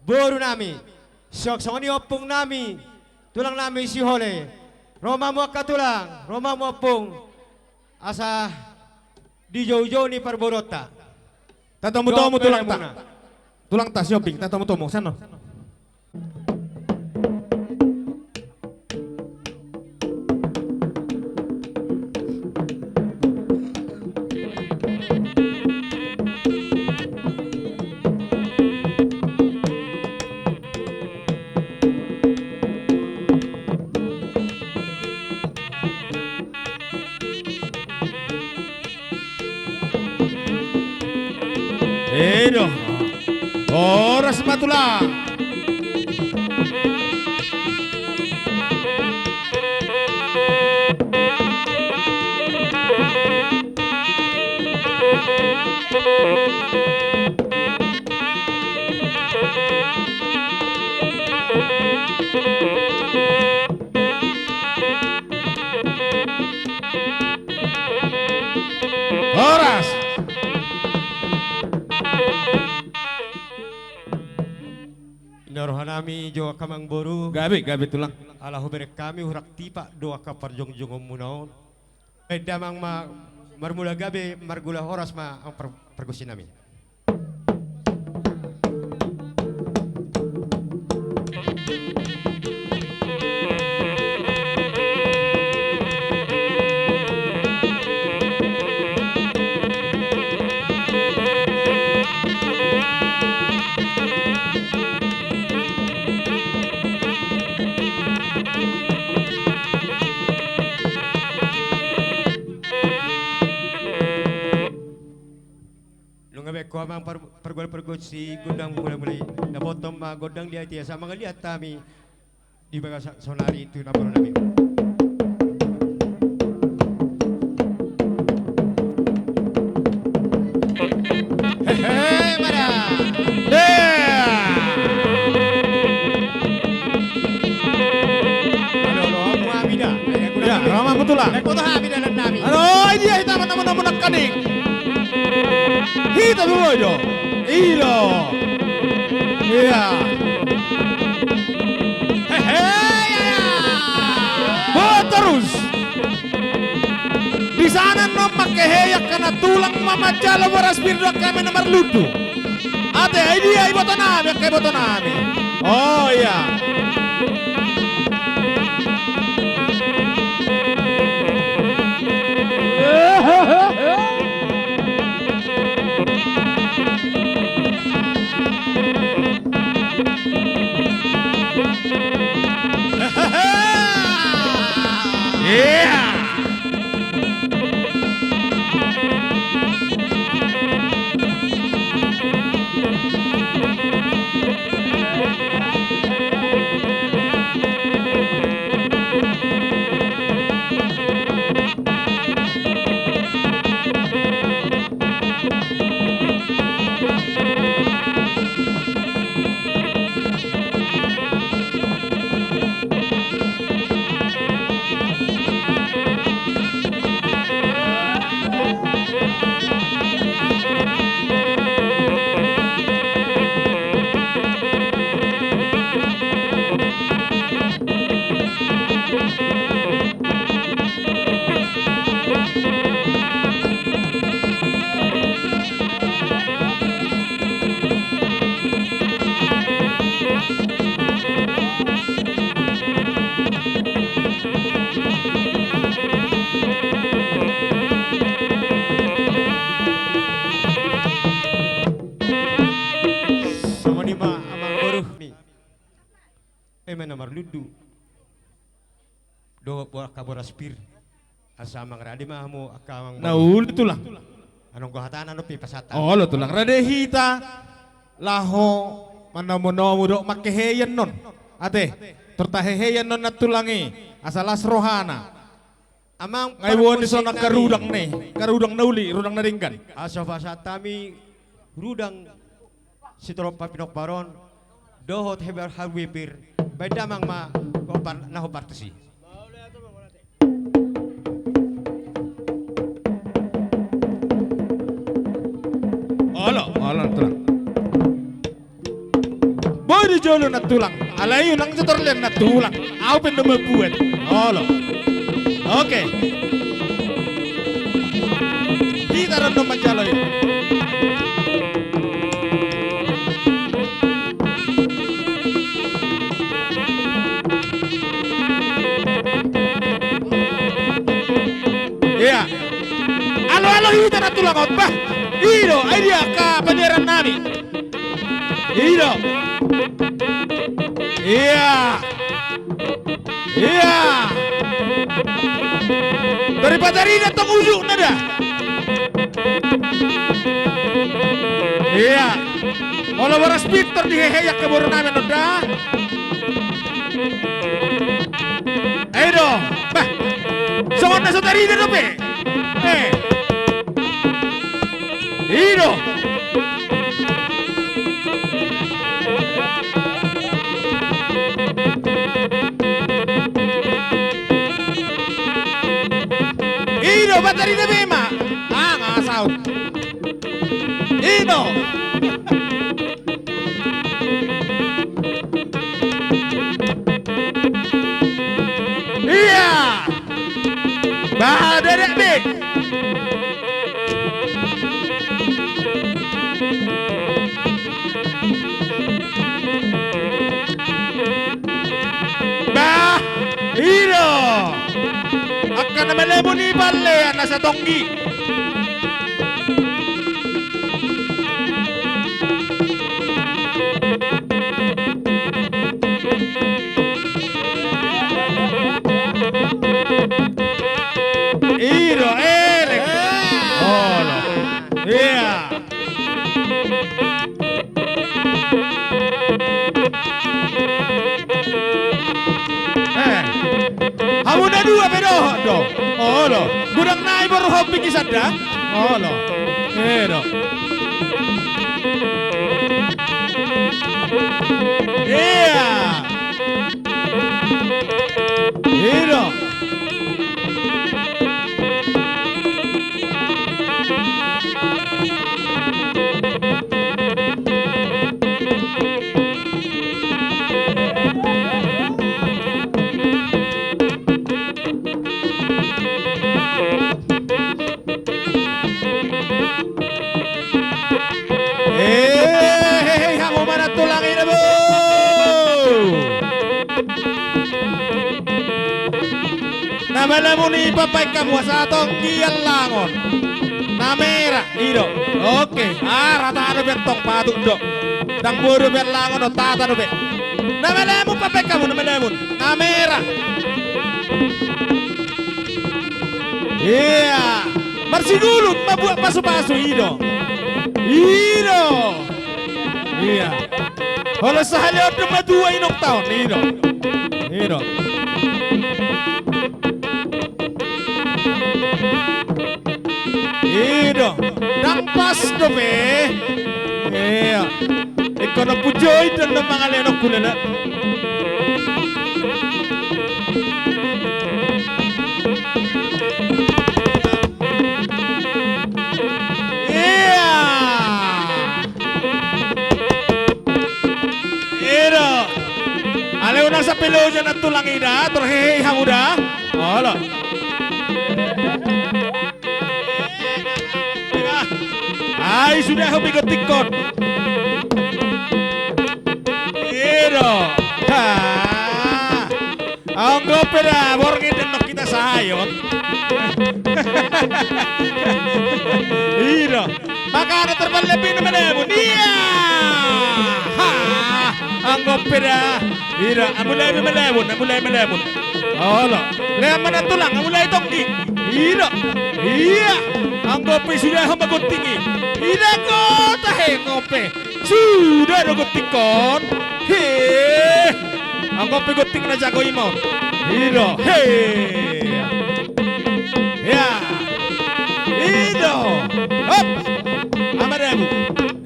Boru nami. Songon i ompung nami. Tulang nami sihol i. Ro ma hamu angka tulang. Ro ma hamu ompung. Asa dijoujou ni parboruonta. Tatomutomu tulangta. Tulangta Sihombing, tatomutomu, sian on. Edo. Horas ma tulang. Horas. Ninna rohanami jo angka amangboru. Gabe, gabe tulang. Ala hubereng hami hurang tipak do angka parjongjongonmuna on. Baen damang ma marmula gabe, marmula horas ma amang par-, pargonsinami. Nunga baen ho amang par-, pargual pargonsi gondang mulai-mulai. Dapothon ma gondang di atia, asa mangaliat hami di bagasan saonari tu na boru nami. Hehe, mada. Dea. Alo, alo, hamu hami da. Ya, ro ma hamu tulang. Naeng boto hami dalan nami. Alo, i dia hita manamu-namu nangkaning. Hita boi do. I do. Iya. Hehe, ya, ya. Botorus. Di sana non mangkehe angka na tulang ma manjalo boras pir do angka na marlundu. Ate, i dia iboto nami, angka iboto nami. Oh, iya. Songon i ma amang boru. Ima na marlundu dohot bo-, angka boras pir. Asa mangarade ma hamu angka amang boru. Na uli tulang. Anonggo hatana dope pasahat. Olo tulang, rade hita laho manomu-nomu dohot mangkehe annon. Ate, tor tahehe annon na tulang i, asa las rohana. Amang, nunga iboan dison angka rudang ni, angka rudang na uli, rudang na denggan. Asa pasahat hami rudang sitorop pinompar on dohot hebar haruepir, baen damang ma hombar, na hombar tusi. Olo, olo tulang. Boi do jolo na tulang. Alai unang jo torlean na tulang. Au pe na mambuat. Olo. Oke. Hita do na manjalo i. Iya. Alo, alo, hita na tulang on, bah. I do, ai dia angka paneran nami. I do. Iya. Iya. Dari patar i da tong ujungna da. Ia. Molo boras pintor dihehe ia ke boru nami annon da. Ai do. Bah. Songon na so tarida dope. Eh. I do. I do, ba tarida be ma. Ah, nga saut. I do. Ia. Ba, dede be. Bah, i do. Angka na malemun i palle, na satonggi. I do, elek. Olo. Ia. Eh. Hamu na dua pe dohot do. Olo. Godang nai boru hopi kisanda. Olo. I do. Ia. I do. Hehe, hamu ma na tulang i da bo. Na malemun i papaik hamu asa tonggi allangon. Na mera, i do. Oke, ah, rata dope antong, patut do. Ndang boi dope allangon on, tata dope. Na malemun papaik hamu, na malemun. Na mera. Ia. Marsigulut, mambuat pasupasu, i do. I do. Ia. Olo, sahali on do matua inong taon, i do. I do. I do. Ndang pas dope. Ia. Ingkon na pujo i do na mangalean on kule na. Ia. I do. Alai unang sampe loja na tulang i da, tor hehe hamu da. Olo. Ai sudah hobi gotingkon. I do. Ha. Anggo pe da borngin den nong hita sahai on. I do. Makana tarpallepi na malemun. Ia. Ha. Anggo pe da. I do. Amulai malemun, amulai malemun. Olo. Lean ma na tulang, amulai tonggi. I do. Ia. Anggo pe sudah homa gonting i. I do, kota he ngope. Sudah do gontingkon. He. Anggo pe gonting na jago i ma on. I do. He. Ia. I do. Hop. Ama dabu.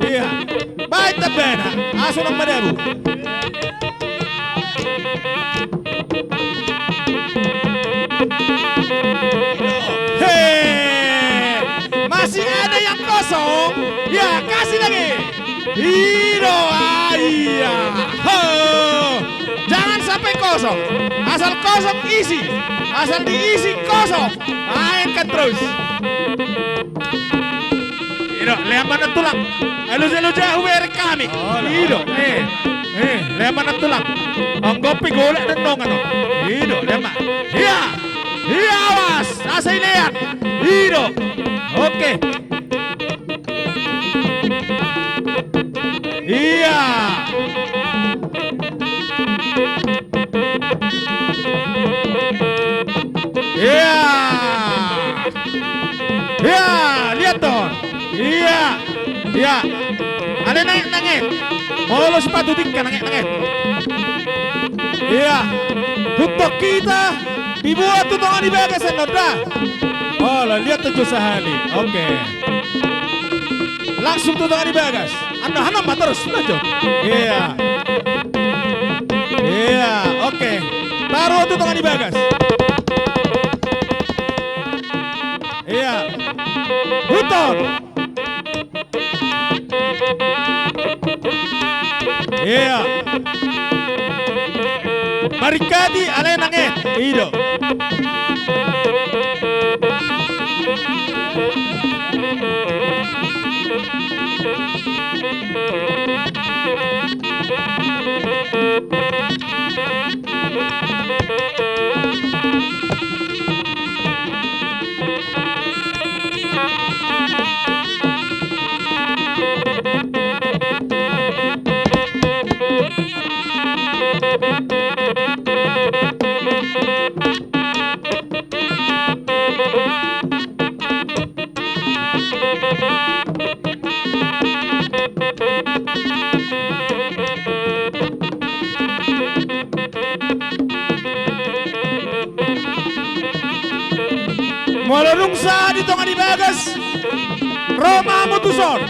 Ia. Baen tambana. Aso nang madabu. He. Masih ada yang kosong? Ya, kasih lagi. I do, ah, iya. Ho. Jangan sampai kosong. Asal kosong isi. Asal diisi kosong. Mainkan terus. I do, lean ma na tulang. Alusa-lusa hubereng hami. I do. Eh. Eh, lean ma na tulang. Anggo pe golak do nongan on. I do, lean ma. Iya. Iya, awas. Asa i lean. I do. Oke. Iya. Iya. Iya, lihat tuh. Iya. Iya. Nanget, nanget. Molo sipatu tingka, nanget, nanget. Iya. Huthon hita dibuat tu tonga ni bagas, enda da. Olo, liat tu jo sahali. Oke. Langsung tu tonga ni bagas. Anda hanam ma torus, maju. Iya. Iya, oke. Taruh tu tonga ni bagas. Iya. Huthon. Iya. Maringkati alai nanget. I do. Molo dung sahat di tonga ni bagas, ro ma hamu tuson.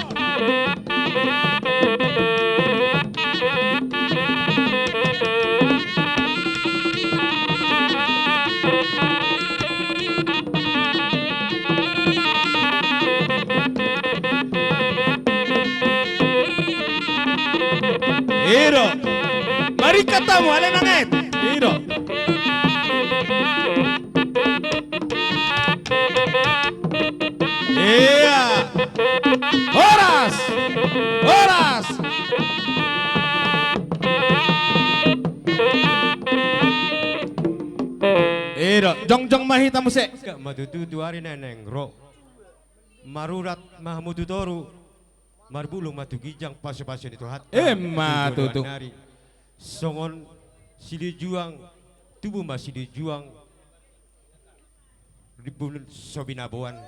I do. Maringkat hamu, alai nanget. I do. Iya. Horas. Horas. I do, jongjong ma hita muse. Angka ma tutu tu ari na naeng ro. Marurat ma hamu tu toru. Marbulung ma tu ginjang pasupasu ni Tuhanta. Emma tutu. Songon silinjuang, tubu ma silinjuang. Rimbun so binaboan,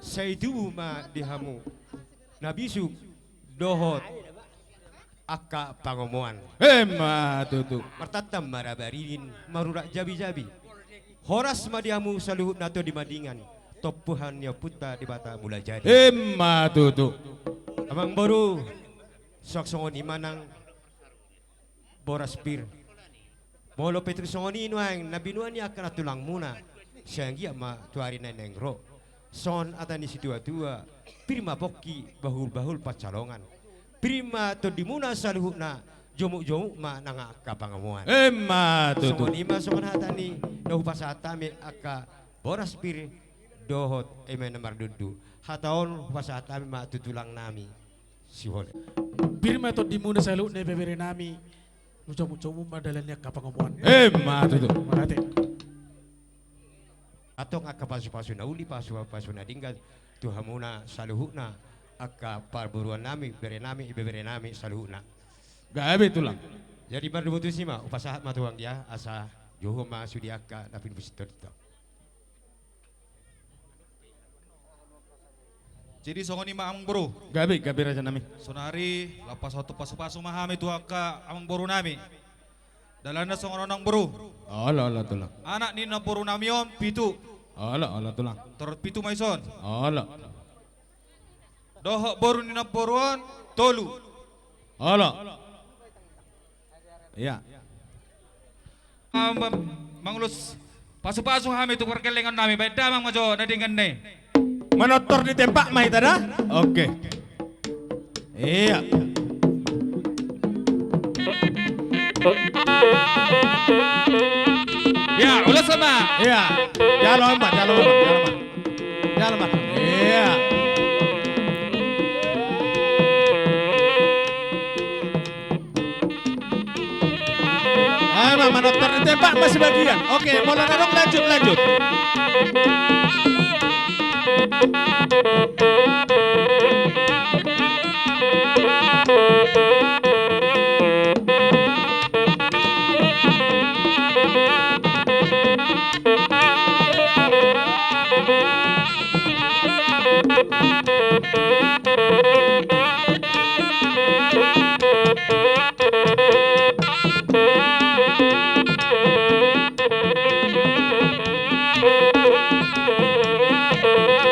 sai tubu ma di hamu na bisuk dohot angka pangomoan. Emma tutu. Martantan ma rabaridin, marurat jabijabi. Horas ma di hamu saluhutna, tondi madingan, tompuan ni Ompunta Debata Mulajadi. Emma tutu. Amangboru, suang songon i ma nang boras pir. Molo pe tung songon i nuaeng na binoan ni angka na tulangmuna, sai anggiat ma tu ari na naeng ro. Songon hata ni situatua, pir ma pongki, bahulbahul pansalongan. Pir ma tondimuna saluhutna, jomukjomuk ma nang angka pangomoan. Emma tutu. Songon i ma songon hata ni na hupasahat hami angka boras pir dohot eme na mardundu. Hata on hupasahat hami ma tu tulangnami. Sihol. Pir ma tondimuna saluhutna, ibeberenami, jomukjomuk ma dalan ni angka pangomoan. Emma tutu. Mauliate. Antong angka pasupasu na uli, pasupasu na denggan tu hamuna saluhutna angka parboruannami, berenami, ibeberenami saluhutna. Gabe tulang. Jadi mardomu tusi ma, hupasahat ma tu anggia, asa jouhon ma sude angka na pinungsi tondinta. Jadi songon i ma amangboru. Gabe, gabe rajanami. Saonari laho pasahathon pasupasu ma hami tu angka amangborunami. Dalanna songon on amangboru. Olo, olo tulang. Anak ni namborunami on pitu. Olo, olo tulang. Torop pitu ma ison. Olo. Dohot boru ni namboru on tolu. Olo. Iya. Mangulus pasupasu hami tu pargellengannami, baen damang ma jo na denggan i. Manortor di tempat ma hita da. Oke. Iya. Ya, ulos ma. Iya. Jalo ma, jalo ma, jalo ma. Jalo ma. Iya. Ayo ma, manortor di tempat ma sebagian. Oke, molo na dong lanjut, lanjut.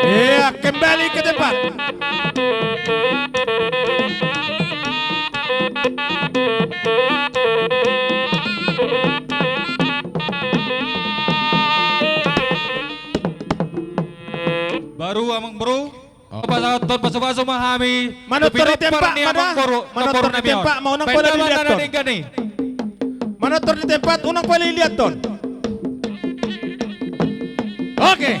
Iya, kembali ke tempat. Baru, amang boru. Oh. Pasahathon pasupasu ma hami. Manortor di tempat ma da. Manortor di tempat ma, unang pola diliathon. Manortor di tempat, unang pola diliathon. Oke.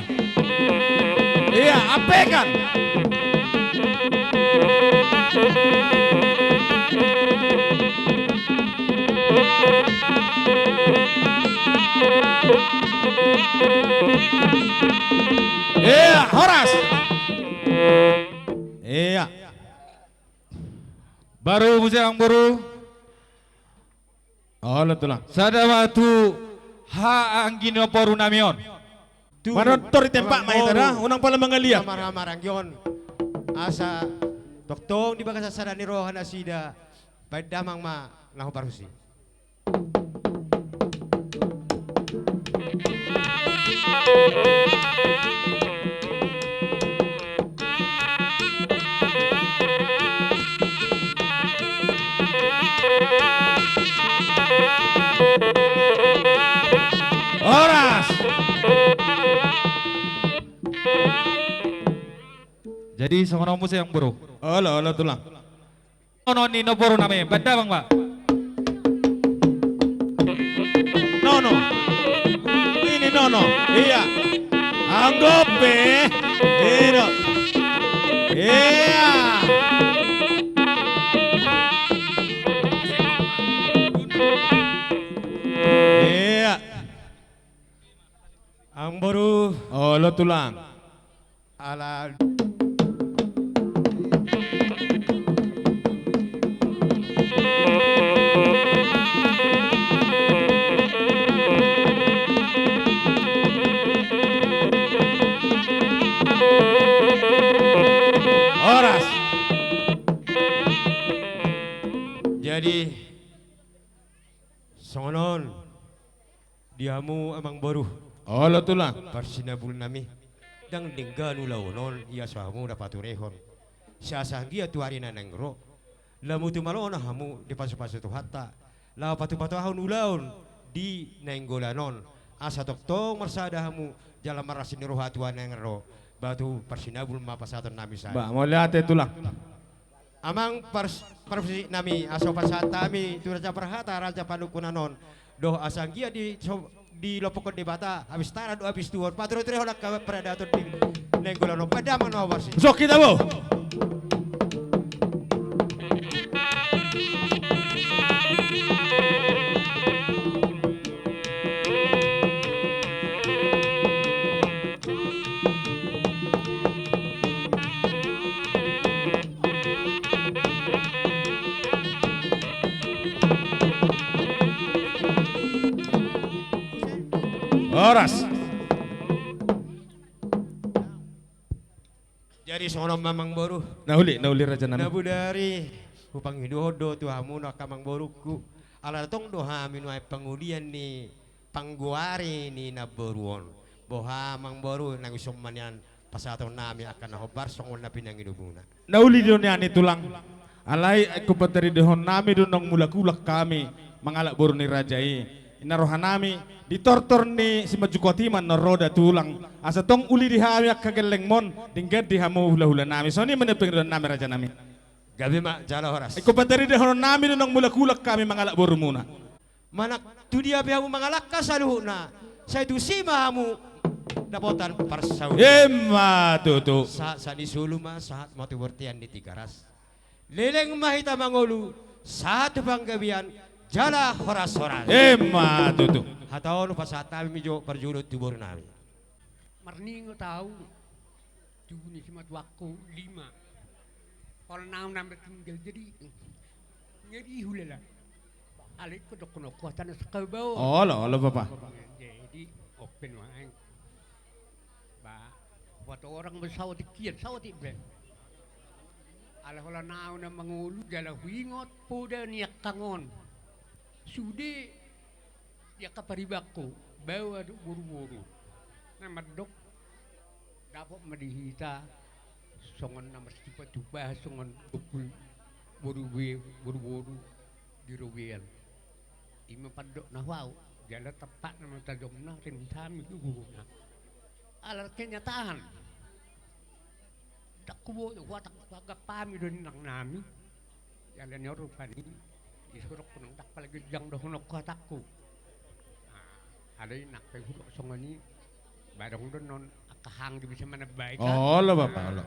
Iya, ampekan. Iya, horas. Iya. Baru muse, amang boru. Olo, tulang. Sada ma tu haanggi ni boru nami on. Manortor di tempat ma hita da, unang pola mangaliat. Amang boru, amang anggi on. Asa tongtong di bagasan sada ni roha nasida. Baen damang ma na hombar tusi. Horas. Jadi songon on muse, amang boru. Olo, olo, tulang. Nono ni na boru nami, baen damang ma. Nono. Ini nono. Iya. Anggo pe. Iya. Iya. Iya. Amang boru. Olo, tulang. Ala. Horas. Jadi songon on. Di hamu, amang boru. Olo, tulang. Parsinabul nami. Ndang denggan ulaon on, ia so hamu na paturehon. Sai asa anggiat tu ari na naeng ro, lam tu malo na hamu dipasupasu Tuhanta, laho patupatuhon ulaon di nainggolan on. Asa tongtong marsada hamu jala marlas ni roha tu ari na naeng ro. Ba tu parsinabul ma pasahaton nami sae. Ba, mauliate, tulang. Amang pars-, parmusik nami, asa pasahat hami tu raja parhata, raja panungkunan on. Dohot asa anggiat di so-, dilompok Debata, habis tara dohot habis tuor, paturehon angka paradaton di nainggolan on. Baen damang na hombar tusi. Sok hita, bo. Horas. Jadi songon on ma, amang boru. Na uli, na uli, raja nami. Na bodari hupangidohon do tu hamu angka amang borungku. Ala tong do hami nuaeng pangulian ni panggoari ni namboru on. Boha, amang boru, nang ison ma nian pasahaton nami angka na hombar songon na pinangido muna. Na uli do nian i, tulang. Alai ingkon pataridahon nami do naung mulak-ulak hami mangalap boru ni raja i. Inna roha nami di tortor ni simanjukut i ma na ro da, tulang. Asa tong uli di hami angka gellengmon, denggan di hamu hula-hula nami. Songon i ma nian pangidoan nami, raja nami. Gabe ma, jala horas. Ingkon pataridahon nami do naung mulak-ulak hami mangalap boru muna. Manang tu dia pe hamu mangalangka saluhutna, sai tusi ma hamu dapotan parsaulian. Emma tutu. Sahat-sahat ni solu ma, sahat ma tu bontean ni Tigaras. Leleng ma hita mangolu, sahat tu panggabean, jala horas-horas. Emma tutu. Hata on hupasahat hami jo parjolo tu boru nami. Marningot au, tubu ni simatuangku lima. Holan au na martinggal, jadi, jadi hulala. Alai ingkon dohononku hata na sangkabau. Olo, olo, bapa. Jadi, open wae. Ba, buat orang be saotik kian, saotik be. Ala holan au na mangolu, jala huingot poda ni angka on. Sude di angka paribanku, Baoa dohot boruboru. Na mandok dapot ma di hita songon na marsitupa-tupa, songon boru be-, boruboru di robean. Ima pandok na huaut, jala tampakna ma tajomna, ringkot hami tu guruna. Ala kenyataan. Ndang huboi, huhatahon hami do inang nami. Jala ni on rupani, disurok ku nang ndang pala ginjang dohononku hatangku. Ah, alai nang pe hudok songon i, ba adong do non angka hanggi bisa manambai kan. Olo, Bapa, olo.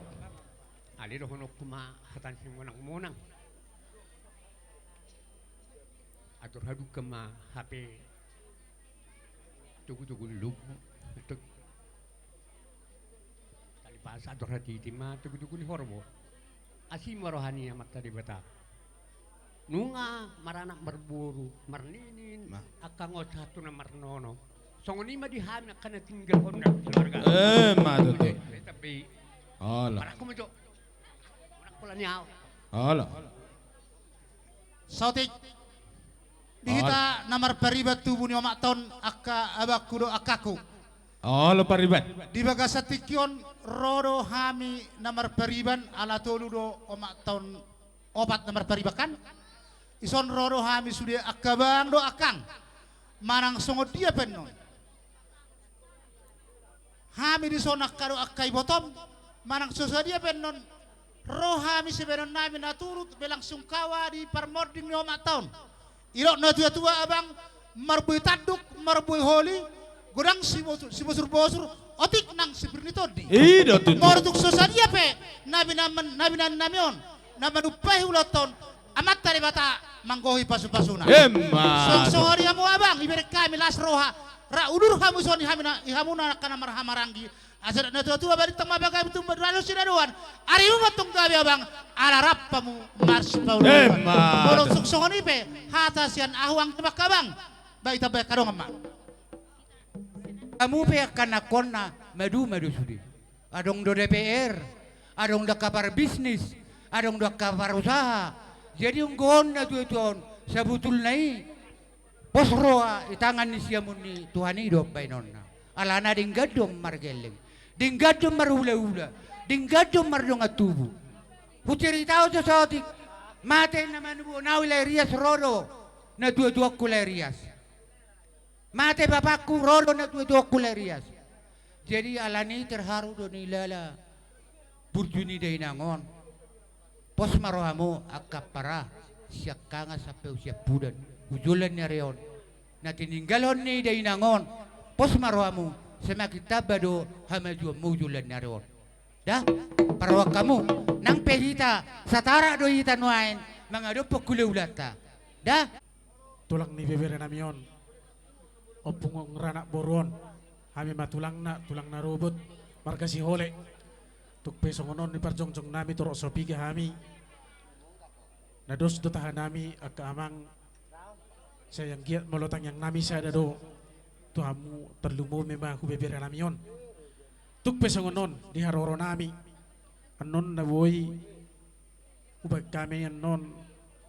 Alai dohononku ma hata ni simonang-monang. Atur haduka ma hape togu-togu ni lombu. Talipasa atur hatiti ma togu-togu ni horbo. Asi ma roha ni Amanta Debata. Nunga maranak marboru, marninin, angka on sahat tu na marnono. Songon i ma di hami angka na tinggalhon na keluarga. Emma tutu. Olo. Marangkup ma jo. Marangkup ma jo. Olo. Saotik. Di hita na marpariban tubu ni omakta on angka abangku dohot angkangku. Olo pariban. Di bagasan tingki on ro do hami na marpariban ala tolu do omakta on opat na marpariban kan. Dison ro do hami sude angka abang dohot angkang. Manang songon dia pe annon. Hami dison angka dohot angka ibotom, manang so sadia pe annon ro hami sibahenon nami na turut belangsungkawa di parmonding ni omakta on. Didok na tua-tua abang, marbue tanduk, marbue holi, godang sibosur-, sibosur-bosur, otik nang sipir ni tondi. I do tutu. Molo tung so sadia pe na binahen, na binahen nami on, na manumpahi ulaonta on, Amanta Debata manggohi pasu-pasuna. Emma. Songon songon i hamu abang, ibereng hami las roha, ra udur hamu songon i hami na, i hamu na angka na marhahamaranggi. Asa didok na tua-tua, balintang ma pagabe, tumba dohot sinadoan. Arimu ma tong gabe abang, ala rap hamu marsipaoloan. Emma. Molo tung songon i pe hata sian ahu, angka abang. Ba ditambai angka dongan ma. Hamu pe angka anakkonta, madu ma do sude. Adong do D P R, adong do angka parbisnis, adong do angka parusaha. Jadi anggo on na tua-tua on, sabutulna i pos roha di tangan ni siamun ni Tuhan i do baenonna. Alana denggan do margelleng, denggan do marhula-hula, denggan do mardongan tubu. Huceritahon jo saotik, mate na manubuhon ahu Lae Rias ro do na tua-tuangku Lae Rias. Mate bapakku, ro do na tua-tuangku Lae Rias. Jadi alani terharu do nilala burju ni dainang on. Pos ma rohamu angka ampara, siangkangan sampe usiampudan, ujolan ni ari on. Na tininggalhon ni dainang on, pos ma rohamu, semakin tamba do hamajuonmu ujolan ni ari on. Da, parrohahon hamu, nang pe hita, satarak do hita nuaeng mangadophon hula-hulanta. Da. Tulang ni beberenami on, Ompung Ranak boru on, hami ma tulangna, tulang na robot, marga Sihole. Tung pe songon on di parjongjongnami torop so piga hami. Na dos do tahanami angka amang, sai anggiat molo tangiangnami sada do, tu hamu tarlumobi ma hu beberenami on. Tung pe songon on di haroronami, annon na boi hubaen hami annon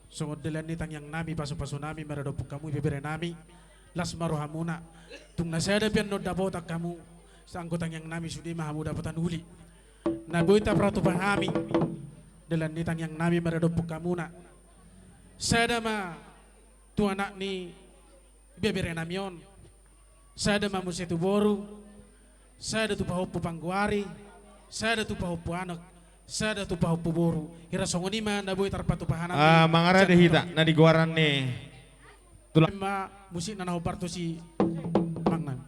songon dalan ni tangiangnami, pasupasunami maradophon hamu ibeberenami. Las ma rohamuna. Tung na sada pe annon dapotan hamu, sai anggo tangiangnami sude ma hamu dapotan uli. Na boi tarpatupa hami dalan ni tangiangnami maradophon hamuna. Sada ma tu anak ni beberenami on. Sada ma muse tu boru, sada tu pahompu panggoari, sada tu pahompu anak, sada tu pahompu boru. Hira songon i ma na boi tarpatupa hanami. Ah, mangarade hita na di goaran ni tulang. Ma musik na na hombar tu si mangnang.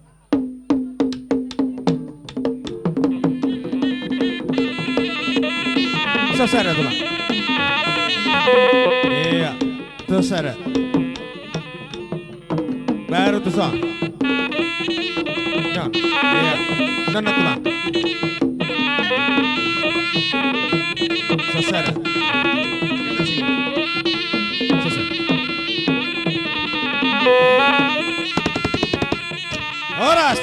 Sasada tulang. Iya, sasada. Baru tu son. Nah, iya. Nah, nah, tulang. Sasada. Sasada. Horas.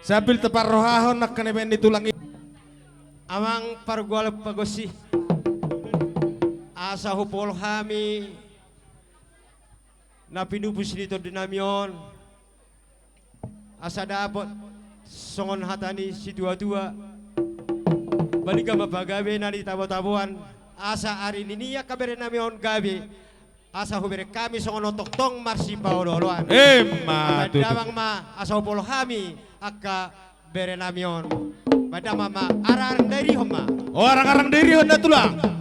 Sambil taparrohahon angka na baen ni tulang i. Amang pargual pagonsi. Asa hupol hami Na pinupus ni tondi nami on, asa dapot songon hata ni situa-tua, balintang ma pagabe na nitabo-taboan, asa ari ni i angka bere nami on gabe, asa hubereng hami songon on tongtong marsipaolo-oloan. Emma tutu. Damang ma asa hupolo hami angka bere nami on. Baen damang ma, arang-arang dairihon ma. O, arang-arang dairihon da tulang.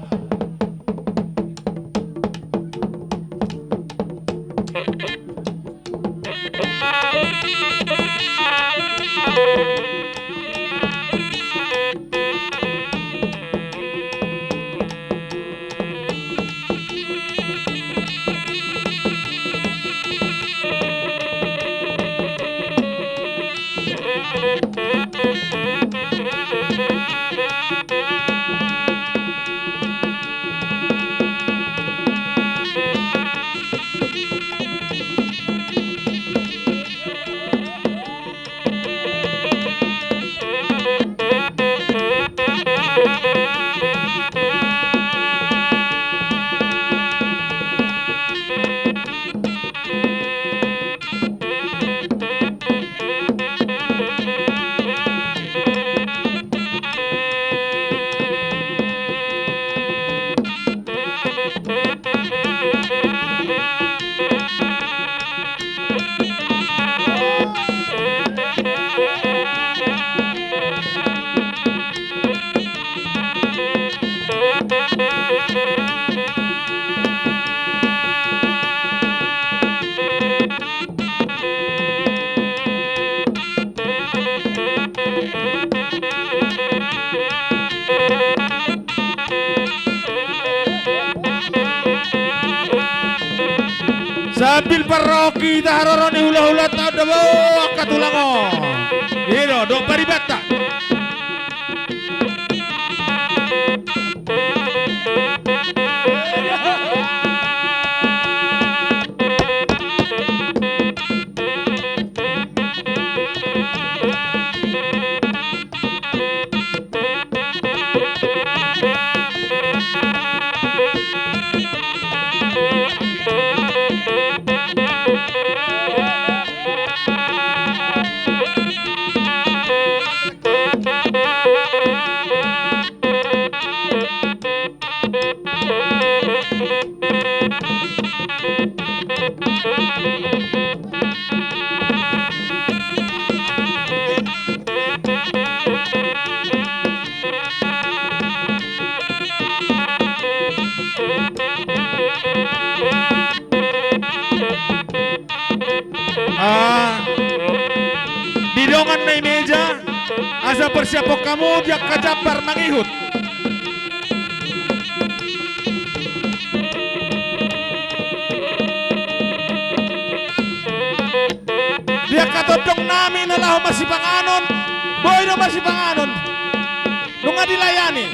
Sambil parroki hita haroro ni hula-hula ta on do bo angka tulang on. I do, do paribata. Ah, di dongan na i meja, asa persiapon hamu di angka jambar mangihut. Di angka tondong nami na laho masipanganon, boi do masipanganon. Nunga dilayani.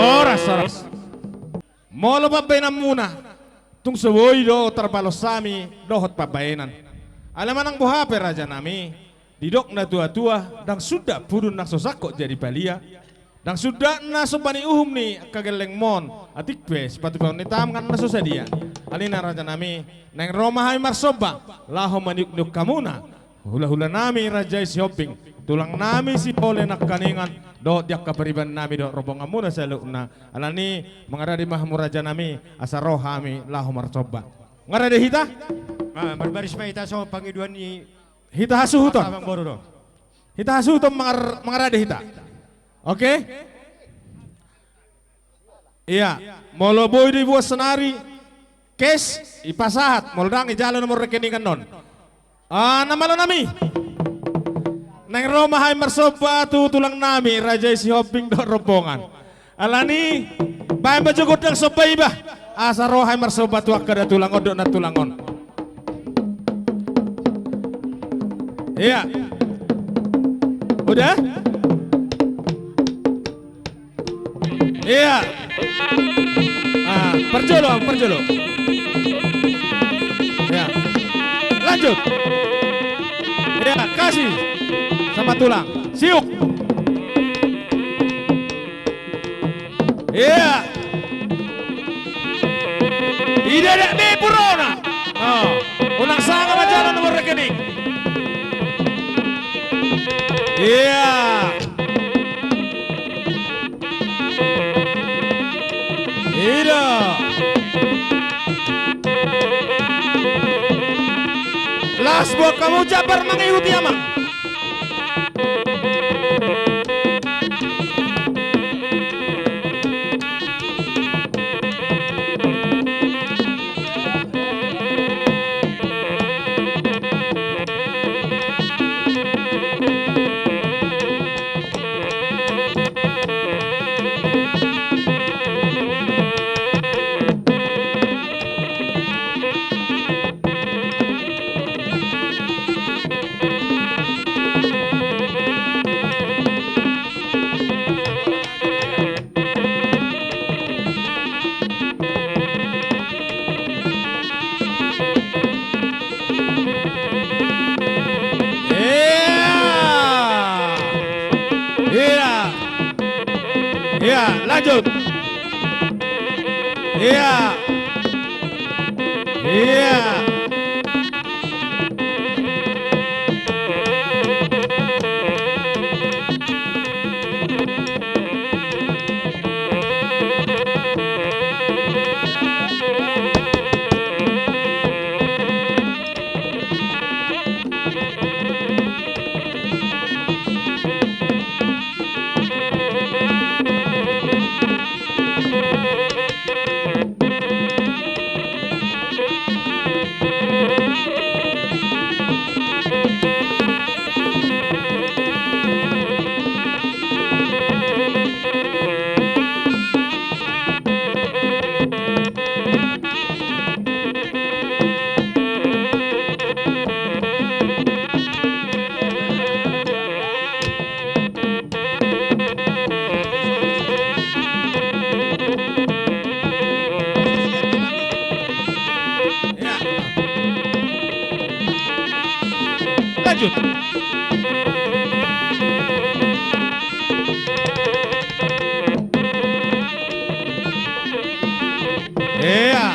Horas, horas. Molo pambaenanmuna, tung so boi do tarbalos hami dohot pambaenan. Alai manang boha pe, rajanami, didok na tuatua, ndang sundat pudun na so sangkot jadi palia. Ndang sundat na somba ni uhum ni angka gellengmon, atik pe sipatupaon ni tangan na so sadia. Alani i, rajanami, naeng ro ma hami marsomba laho maniukniuk hamuna, hulahulanami raja i Sihombing, tulangnami sipole nangkaningan, dohot di angka paribanannami dohot rombonganmuna saluhutna. Alani i, mangarade ma hamu, rajanami, asa ro hami laho marsomba. Mangarade hita? Ah, marbaris ma hita songon pangidoan ni hita hasuhuton. Abang boru do. Hita hasuhuton mangar-, mangarade hita. Oke? Ia, molo boi do dibuat saonari, cash, dipasahat, molo ndang dijalo nomor rekening annon. Ah, na malonami. Naeng ro ma hami marsomba tu tulangnami, raja i Sihombing dohot rombongan. Alani i, baen ma jo gondang somba i, bah. Asa ro hami marsomba tu angka datulang on dohot nantulang on. Ia. Udah? Ia. Ah, parjolo, parjolo. Ia. Lanjut. Ia, kasih. Sama tulang. Siuk. Ia. Ida dak be purona. Oh, unang sanga ma jalo nomor rekening. Ia. Ida. Las buat kamu jabar mengikuti amang. Ia. Ia. Ia, lanjut. Ia. Ia. Lanjut. Ia.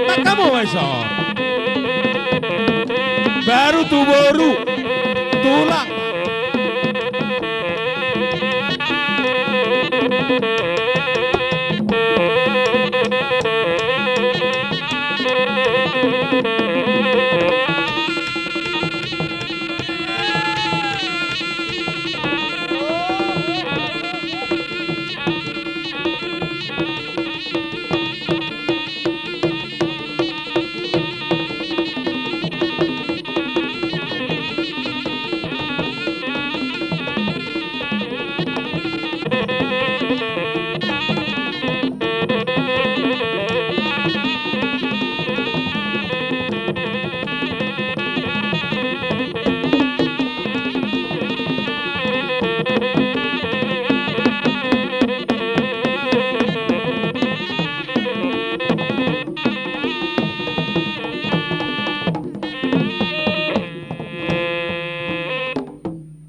Makamu maiso. Baru tu boru. Tulang.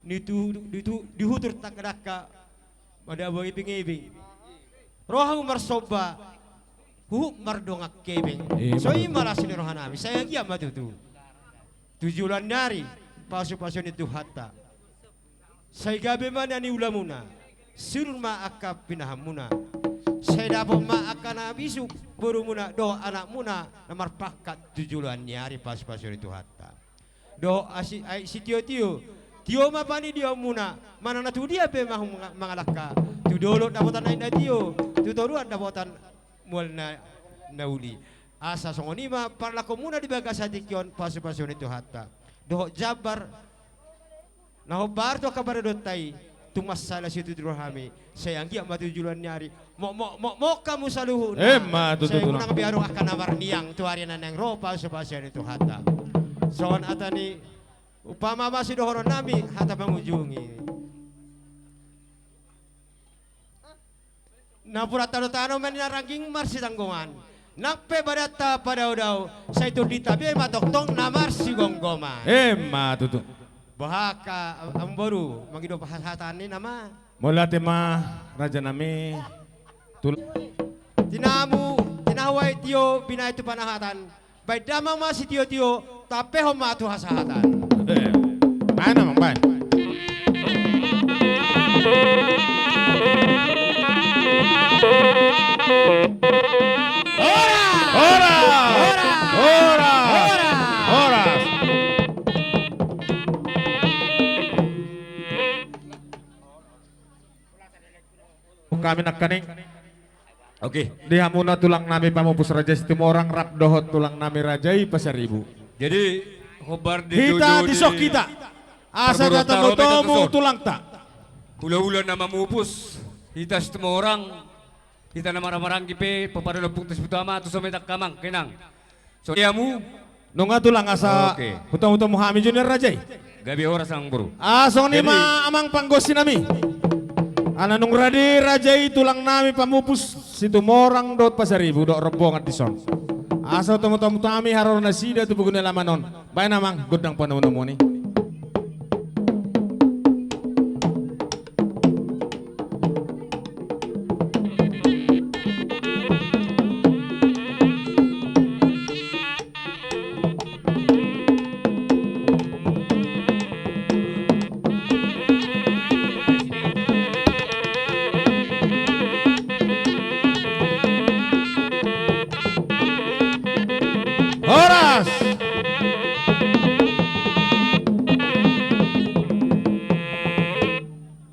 Nitu, nitu, dihutur tangga dangka, madabo ebeng-ebeng. Roha marsomba, huhut mardongan kebeng. Ima tutu. So i ma las ni rohanami, sai anggiat ma tutu tu joloan ni ari, pasu-pasu ni Tuhanta. Sai gabe ma na niulamuna, sirun ma angka pinahanmuna. Sai dapot ma angka na bisuk borumuna dohot anakmuna na marpangkat tu joloan ni ari, pasu-pasu ni Tuhanta. Dohot asi, ai sitio-tio, tio ma panidionmuna, manang na tu dia pe ma hum-, mangalangka, tu dolok dapotan aek na tio, tu toruan dapotan mual na, na uli. Asa songon i ma parlangkomuna di bagasan tingki on, pasu-pasu ni Tuhanta. Dohot jambar na hombar tu angka paradonta i, tung mansai las situtu rohami, sai anggiat ma tu joloan ni ari, mok, mok, mok, mok hamu saluhutna. Ima tutu, Tulang. Sai unang be adong angka na marniang tu ari na naeng ro, pasu-pasu ni Tuhanta. Songon hata ni umpama ma sidohononnami, hata mangujungi. Napuran tano-tano ma ninna rangging marsitanggongan. Nang pe badanta padao-dao, sai tondinta be ma tongtong na marsigomgoman. Ima tutu. Boha angka amangboru, mangido hasahatan ni nama. Mauliate ma, rajanami. Tul- Tinamu, tinahu aek tio, binahen tu panahatan. Baen damang ma sitio-tio, tampehon ma tu hasahatan. Eh, baen, Amang, baen. Horas! Horas! Horas! Hami nangkaning. Oke. Di hamuna tulang nami pamupus Raja Situmorang rap dohot tulang nami Raja i Pasaribu. Jadi, hombar di hita jojo di dison hita. Asa parboruon tatomu-tomu tulangta. Hula-hula na mamupus, hita Situmorang, hita na marhaha-maranggi pe, pomparan ni Ompunta Sibutuama, tuson ma hita angka amang, inang. Songon i hamu. Nunga tulang asa. Oke. Hutong-hutong hamu hami junior raja i. Gabe horas amang boru. Ah, songon i ma amang panggonsi nami. Ala nunga rade raja i tulang nami pamupus Situmorang dohot Pasaribu dohot rombongan dison. Asa hutong-hutong hami haroro nasida tu pogu ni alaman on. Baen amang gondang panomu-nomuon i. Horas.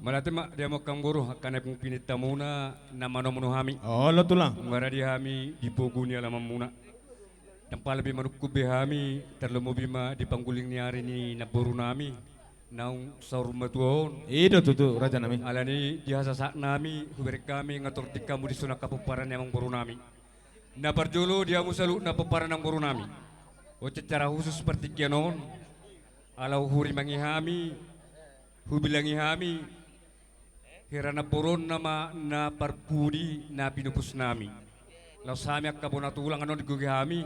Mauliate ma di hamu angka amang boru, angka na pung pinintamuna na manomunomu hami. Olo tulang. Nunga rade hami di pogu ni alamanmuna. Ndang pala be manungkun be hami, tarlumobi ma di pangguling ni ari ni namboru nami naung saur matua on. I do tutu raja nami. Alani di hasasat nami hubereng hami nga tording hamu dison angka pomparan ni amang boru nami. Na parjolo di hamu saluhutna pomparan ni amang boru nami. On secara khusus partingkian on ala huhurimangi hami, hubilangi hami, hira namboru on nama na parpudi na pinupus nami. Laos hami angka bona tulang annon digogo hami,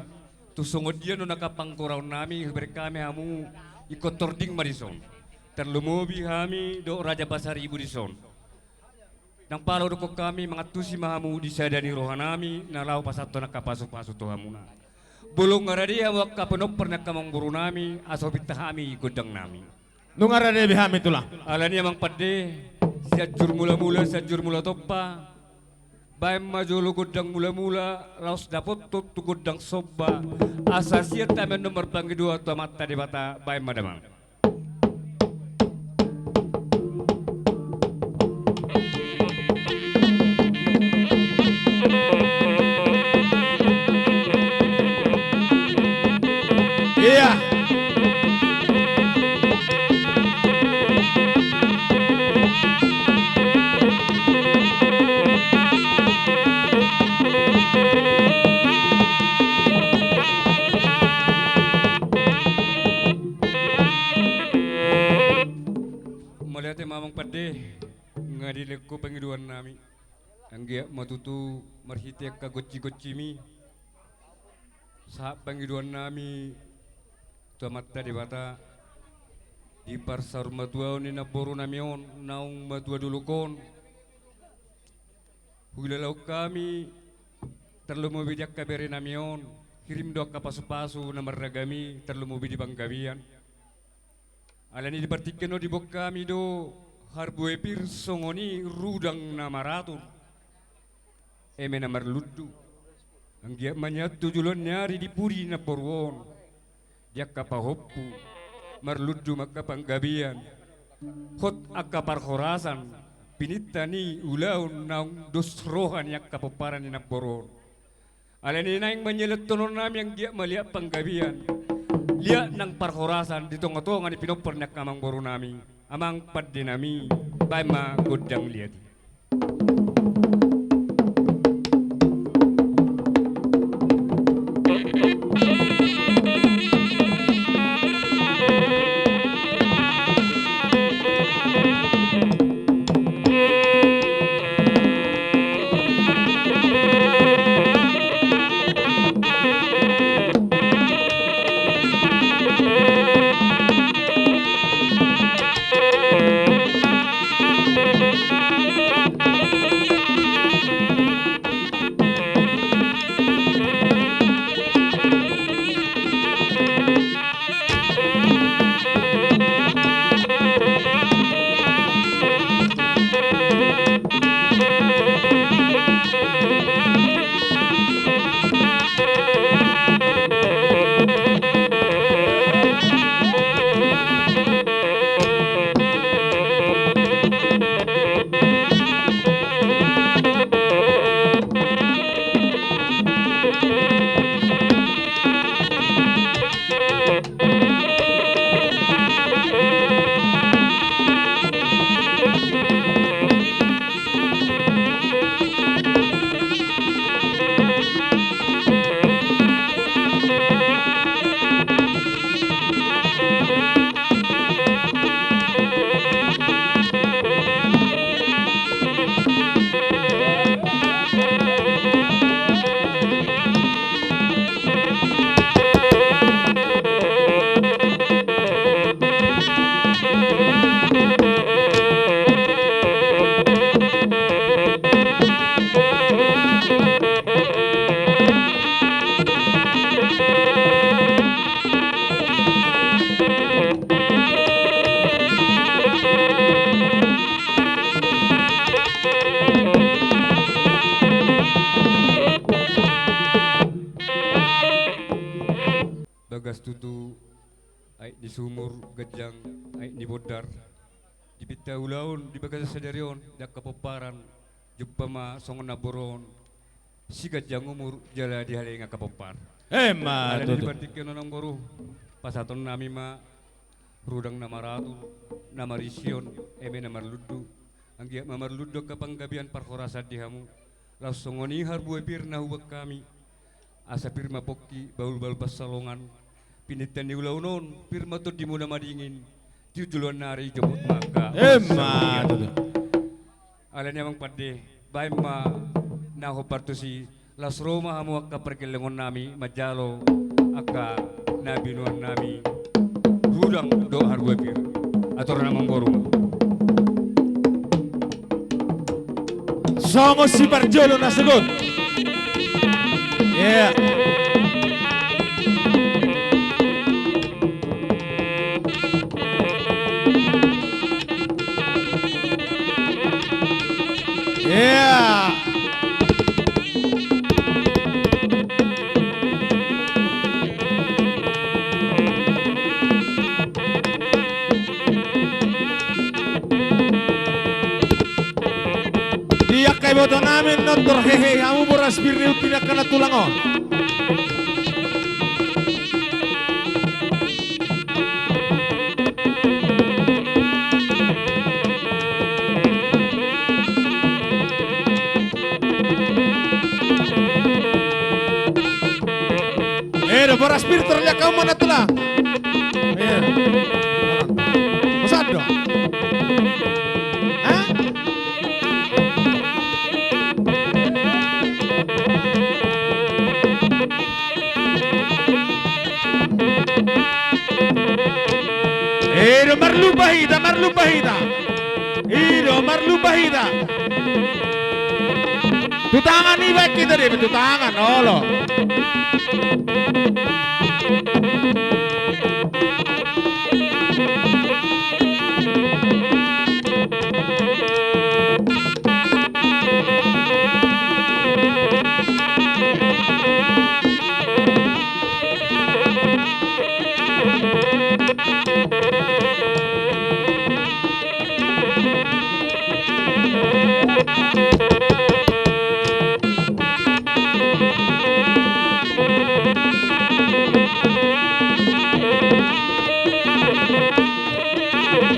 tung songon dia do angka panggoraon nami hubereng hami hamu ingkon tording ma dison. Tarlumobi hami dohot Raja Pasaribu dison. Ndang pala hudokkon hami mangantusi ma hamu di sada ni roha nami na laho pasahathon angka pasu-pasu tu hamuna. Molo nunga rade hamu angka pinompar ni angka amang boru nami, asa hupinta hami gondang nami. Nunga rade be hami tulang. Alani amang pande, Sianjur Mula-mula, Sianjur Mula Tompa, Baen ma jolo gondang mulamula, laos dapothon tu gondang somba, asa sian hami annon marpangidoan tu Amanta Debata, baen ma damang. Ia. Mauliate ma amang pande, nga dilehon ho pangidoan nami. Anggiat ma tutu marhite angka gonsi-gonsi mi, sahat pangidoan nami tu Amanta Debata, di parsaurmatuaon ni namboru nami on, naung matua dolok on, huilalaon hami, tarlumobi di angka bere nami on, hirim do angka pasu-pasu na marragam i, tarlumobi di panggabean. Alani di partingkian on diboan hami do harbue pir songon i rudang na maratur, eme na marlundu. Anggiat ma nian tu joloan ni ari di pudi namboru on, di angka pahompu, marlundu ma angka panggabean, hot angka parhorasan, pininta ni ulaon naung dos roha ni angka pomparan ni namboru on. Alani naeng manjalo tongon nami anggiat ma liat panggabean, liat nang parhorasan di tonga-tonga ni pinompar ni angka amangboru nami, amang pande nami, baen ma gondang liat i. Bagas tutu, aek ni sumur, ganjang aek ni bondar. Di pinta ulaon di bagasan sadari on, di angka pomparan, jumpa ma songon namboru on, siganjang umur jala dihalengi angka pomparan. Emma tutu. Alani di partingkian on namboru, pasahaton nami ma rudang na maratur, na marision, eme na marlundu. Anggiat ma marlundu angka panggabean parhorasan di hamu. Laos songon i harbue pir na huboan hami. Asa pir ma pongki bahul-bahul pansalongan. Pininta ni ulaon on, pir ma tondimuna madingin. Tu joloan ni ari jopot ma angka. Emma tutu. Alani amang pande, baen ma na hombar tusi, laos ro ma hamu angka pargellengon nami manjalo angka na binoan nami. Rudang dohot harbue pir. Atur na mamboru. Songon siparjolo na sogot. Iya. Iya. Boto nami annon, tor hehe hamu boras pir ni uti ni angka na tulang on. Eh, do boras pir, tor liak hamu ma na tulang. Eh, masa do. Hah? I do marlumba hita, marlumba hita. I do marlumba hita. Tu tangan i baen hita, debe tu tangan, olo.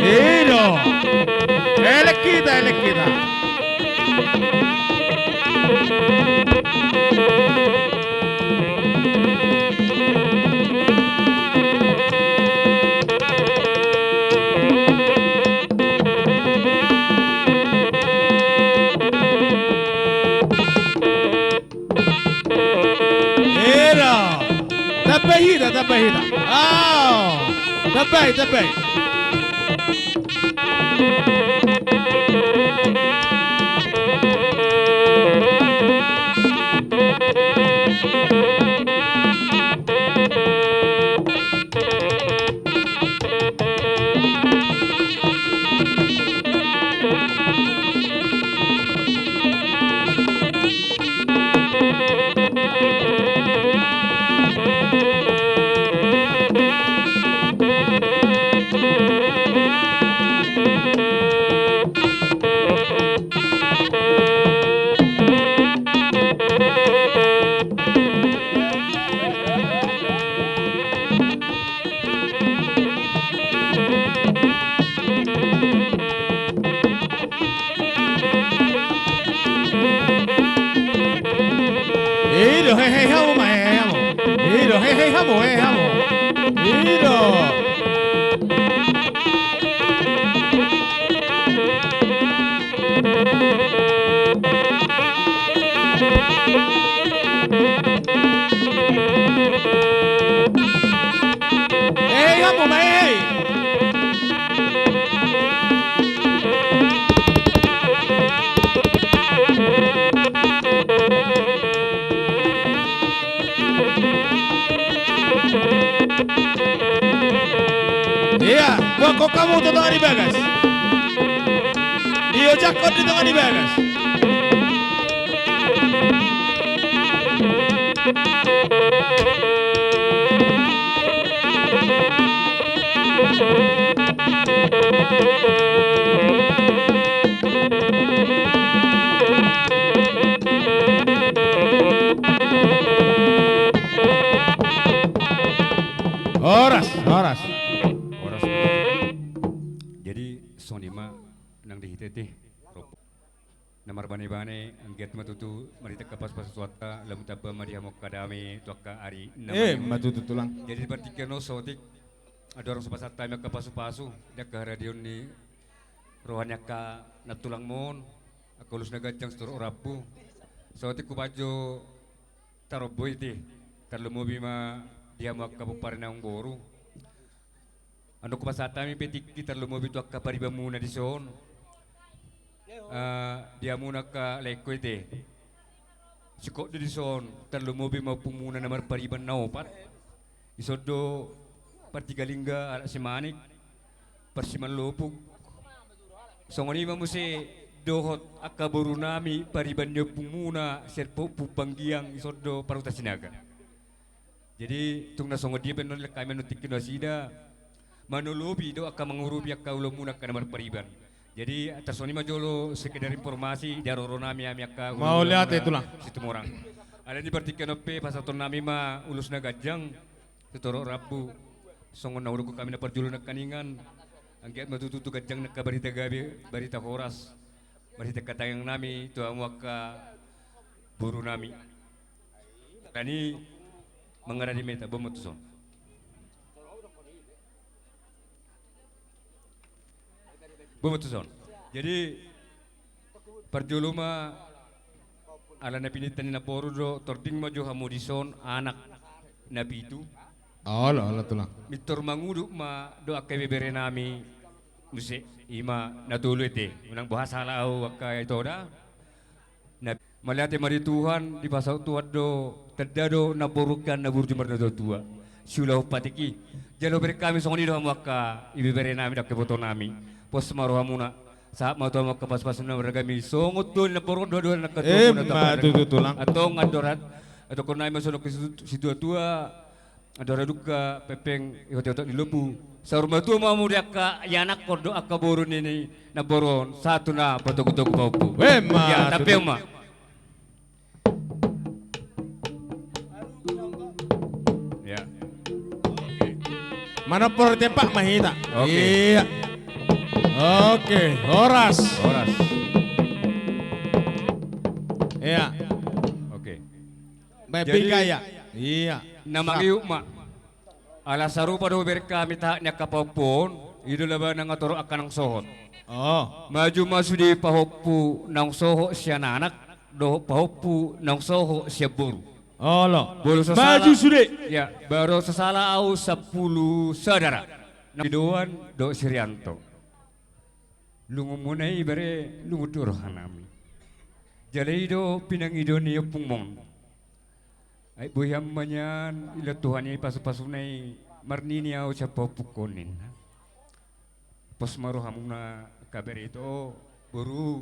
I do. Elek hita, elek hita. Elo. Tambai hita, tambai hita. Ao. Tambai, tambai. I do hehe hamu ma hehe hamu. I do hehe hamu hehe hamu. I do. Hehe hamu ma hehe. Ia, boanhon hamu tu tonga ni bagas. Diojakhon di tonga ni bagas. Horas, horas. Horas. Jadi songon i ma nang di hita i, Rob. Na marbane-bane, anggiat ma tutu marhite angka pasu-pasu Tuhanta, lam tamba ma di hamu angka dame tu angka ari na... Eh, ma tutu tulang. Jadi di partingkian on saotik, andorang so pasahat hami angka pasu-pasu di angka haradeon ni roha ni angka na tulangmon, angka ulos na ganjang saluhut rambu. Saotik hubaen jo tarombo i te, tarlumobi ma di hamu angka pomparan ni amangboru. Andorang hupasahat hami pe tingki tarlumobi tu angka paribanmuna dison. Eh, di hamuna angka laengku i te. Singkop do dison, tarlumobi ma ompungmuna na marpariban na opat. Dison do Partigallingga, Halak Simanik, Parsimanlopuk. Songon i ma muse dohot angka borunami pariban ni ompungmuna, Sian Ompung Panggiang, dison do Parhuta Sinaga. Jadi, tung na songon dia pe annon, lehon hami annon tingki nasida manolobi dohot angka mangurupi angka ulaonmuna angka na marpariban. Jadi, atas songon i ma jolo sekedar informasi di haroro nami, hami angka Mauliate, Tulang. Situmorang. Alani partingkian on pe pasahaton nami ma ulos na ganjang, sitorop rambu, songon na hudokhon hami na parjolo nangkaningan, anggiat ma tutu tu ganjang angka barita gabe, barita horas, marhite angka tangiang nami tu hamu angka boru nami. Alani mangarade ma hita, boan ma tuson. Boan ma tuson. Jadi, parjolo ma ala na pinangido ni namboru do, tording ma jo hamu dison anak na pitu. Olo, olo, Tulang. Pintor mangudut ma do angka ibebere nami muse, i ma na tolu ate. Unang boha sala ahu angka ito da. Na, mauliate ma di Tuhan, dipasaut Tuhan do, tanda do namboru angka na burju marnatuatua. Siulahon patik i. Jala hubereng hami songon i do hamu angka ibebere nami, angka iboto nami. Pos ma rohamuna. Sahat ma tu hamu angka pasupasuna marga nami. Songon tu namboru on do, do angka tuatua. Emma tutu, Tulang. Antong andorang, antong dokkon nami ma songon angka situ-, situatua. Andorang dung pe pengpeng ihothot ni lombu, saur matua ma hamu di angka ianakhon dohot angka boru ni namboru on, sahat tu na patogutogu pahompu. Emma tutu. Ya, tampehon ma. Ya. Manompor tempat ma hita. Oke. Iya. Oke, horas. Horas. Iya. Oke. Jadi, iya. Iya. Na mangihut ma. Ala sarupa do hubereng hami tahat ni angka pahompu on, i do laba na nga torop angka naung sohot. Oh. Maju ma sude pahompu naung sohot sian anak, dohot pahompu naung sohot sian boru. Olo. Molo so sala, maju sude. Ya, molo so sala ahu sampulu sada ra. Nang Idoan dohot si Rianto. Lungunmuna i bere, lungun do roha nami. Jala i do pinangido ni ompungmon. Ai boi hamu ma nian, ilo Tuhan i pasupasuna i, marnini ahu sian pahompungkon ninna. Pos ma rohamuna angka bere ito, boru,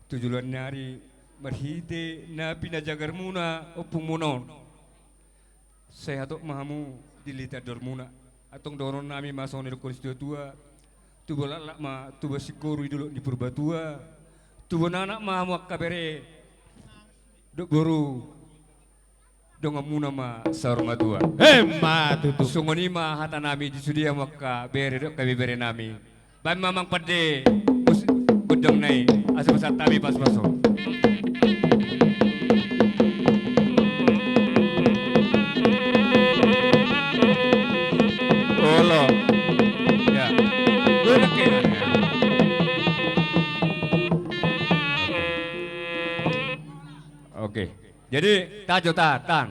tu joloan ni ari, marhite na pinajagarmuna ompungmuna on. Sai hatop ma hamu dilehon andormuna. Antong dohonon nami ma songon na nidokkon ni situatua. Tubu laklak ma tubu singkoru di dolok ni Purbatua. Tubu anak ma hamu angka bere dohot boru. Donganmuna ma saur matua. Emma tutu. Songon i ma hata nami di sude hamu angka bere dohot angka ibebere nami. Baen ma amang pande, mus-, gondang na i, asa pasahat hami pasupasu. Olo. Ya. Olo, oke. Oke. Jadi, tajo ta, tang.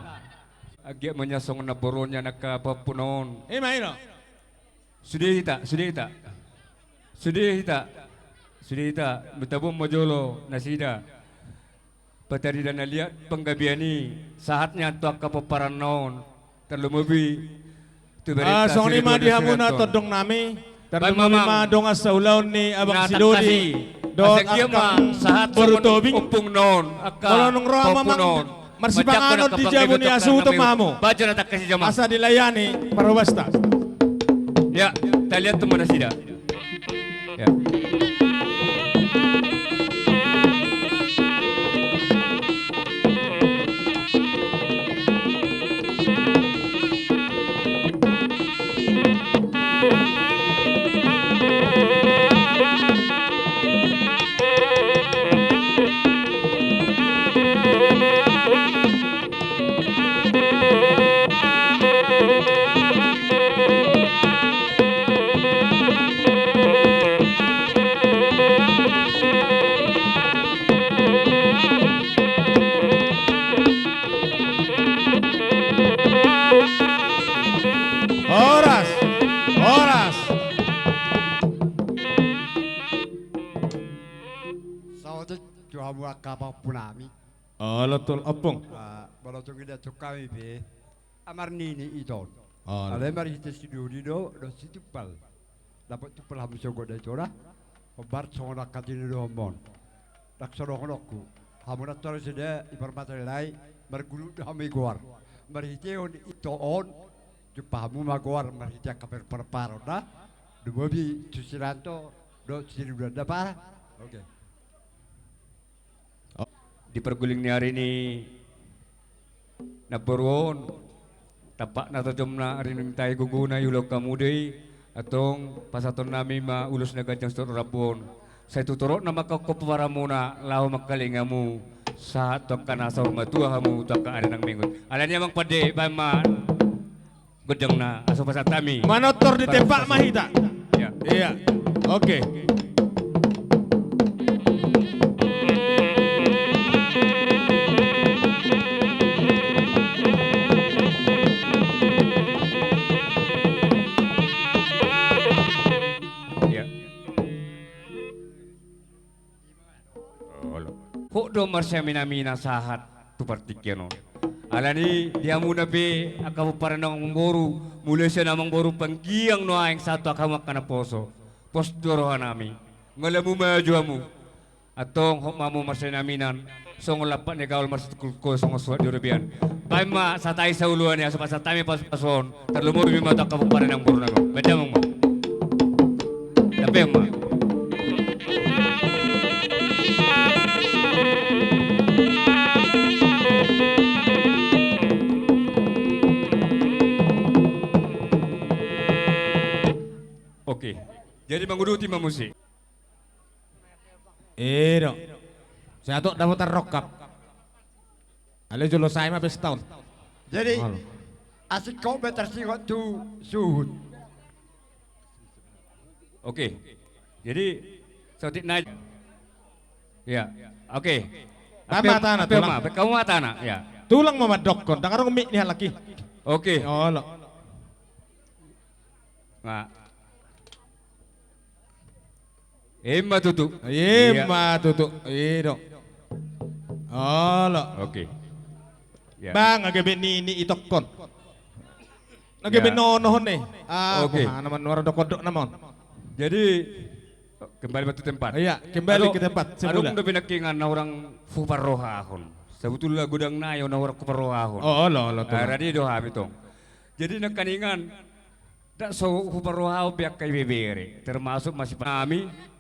Anggiat ma nian songon na boru on nian angka pahompu on. Ima, ima. Sude hita, sude hita. Sude hita. Sude hita, mitabuan ma jolo nasida. Patarida na liat panggabean i, sahat nian tu angka pomparan on. Tarlumobi tu berita. Ah, songon i ma di hamuna tondong nami. Tarlumobi ma dongan saulaon ni abang si Dodi. Dohot angka boru Tobing. Molo nunga ro hamu amang marsipanganon di jabu ni hasuhuton ma hamu. Asa dilayani parhobasta. Ya, taliat tu ma nasida. Ya. Horas, horas. Saotik tu hamu angka pahompu nami. Olo, Tulang, ompung. Ah, molo tung dilean hami pe. Amarnini ito on. Alai marhite si Dodi do, dohot si Tumpal. Dapot Tumpal hamu sogot da ito da. Hombar songon angka tinodohonmon. Ndang so dohononku. Hamu na torang sude i parmata ni lae, marguru do hamu i goar. Marhitehon ito on, jumpa hamu ma goar, marhite angka parparan da. Lumobi tu si Rianto, Dohot siriduan, dapara? Oke. Di parguling ni ari ni namboru on, tampakna tajomna ari ni tahi gogona, iulahon hamu do i. Antong pasahatonnami ma ulos na ganjang sitorop rambu on. Sai tu torop na mangkapomparanmuna laho mangkalinga hamu sahat tu angka na saur matua hamu tu angka ari na mangihut. Alani i amang pande, baen ma gondangna, asa pasahat hami. Manortor di tempat ma hita. Iya. Iya. Oke. Iya. Olo. Hot do marsiaminaminan sahat tu partingkian on. Alani i di hamuna pe angka pomparan ni amangboru, mulai sian amangboru panggiang nuaeng sahat tu hamu angka naposo, pos do rohanami. Nga lam maju hamu. Antong hot ma hamu marsiaminaminan songon lampak ni gaol, marsitungkol songon suhat di robean. Baen ma sahat hami saoloan i, asa pasahat hami pasupasu on. Tarlumobi ma tu angka pomparan ni amangboru nami on. Baen damang ma. Damang ma. Oke. Jadi manguduti ma muse. I do. Sai hatop dapot tarrongkap. Alai jolo sae ma pesta on. Jadi, olo, asing kau be tarsingot tu suhut. Oke. Jadi, saotik nai. Ya. Oke. Baen ma hatana, tulang. Baen hamu ma hatana, ya. Tulang ma mandokkon, ndang adong mik ni halak i. Oke. Olo. Nga. I ma tutu. I ma tutu. I do. Olo. Oke. Ya. Ba nga gabe ni, ni itokkon. Nga gabe nono on i. Ah, oke. Boha nama nuaeng dokkondok nama on. Jadi, kembali ma tu tempat. Iya, kembali ke tempat semula. Adong do pe nangkiningan na hurang huparrohahon. Sabotulna godang nai on na hurang huparrohahon. Oh, olo, olo, tulang. Rade do hami tong. Jadi nangkiningan, ndang so huparrohahon be angka ibebere, termasuk masipanami.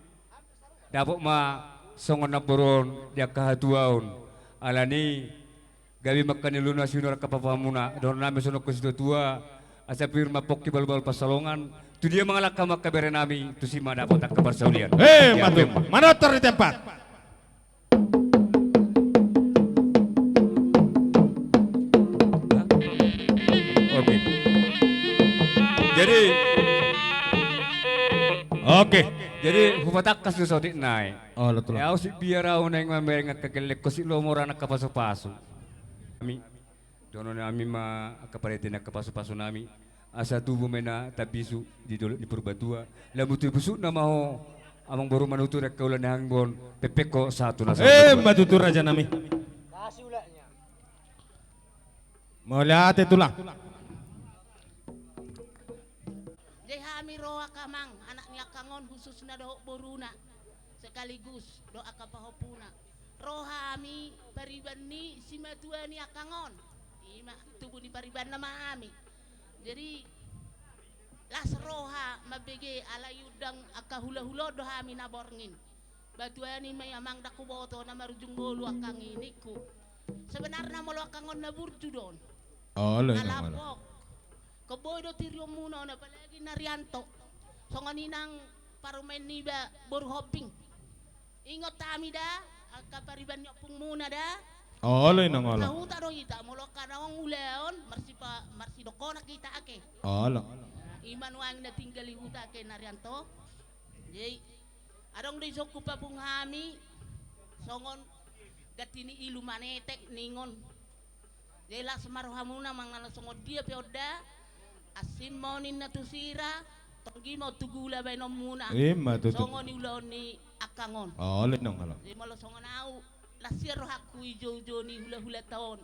Dapot ma songon namboru on di angka hatuaon. Alani i gabe ma angka na uli na sinuan angka papahanmuna, dohononnami songon angka situatua, asa pir ma pongki balbal pansalongan. Tu dia mangalangka ma angka berenami, tusi ma dapot angka parsaulian. Eh, ya, manortor di tempat. Oke. Jadi, oke. Jadi hupatangkas do saotik nai. Olo, tulang. Au sik biar au naeng mamereng angka gellengkon, sik lomo ra angka pasupasu. Hami, dohononnami ma angka panitia ni angka pasupasunami. Asa tubu ma i na tambisu di dolok ni Purbatua. Lam tutu busukna ma ho, amangboru, manuturi angka ulaon ni hanggi on, pepengko sahat tu na sahat. Eh, ma tutu, rajanami. Mauliate, tulang. Jadi hami ro angka amang, anak ni angkang on, khususna dohot boruna, sekaligus dohot angka pahompuna. Ro hami pariban ni simatua ni angkang on. I ma tubu ni paribanna ma hami. Jadi las roha mambege, alai undang angka hulahula on do hami na borngin. Batuan i ma i, amang, ndang huboto na marujung ngolu angkang i, ningku. Sebenarna molo angkang on na burju do on. Olo, na inang, olo. Lampok. Keboi do tirionmuna on, apalagi na Rianto. Songon i nang parumaen niba boru Hombing. Ingot hami da angka pariban ni ompungmuna da. Olo, inang, olo. Sahuta do hita, molo angka naung ulaon marsipa-, marsidokkonan hita ake. Olo. I ma nuaeng na tinggal di huta ake, na Rianto. Jadi adong do isongku papung hami songon ganti ni ilu manetek ningon. Jadi las ma rohamuna manang na songon dia pe on da, asing ma on ninna tu sira, tonggi ma on tu gula baenonmuna. I ma tutu. Songon i ulaon ni angkang on. Olo, inang, olo. Jadi molo songon au, las ia rohangku ijoujo ni hulahulanta on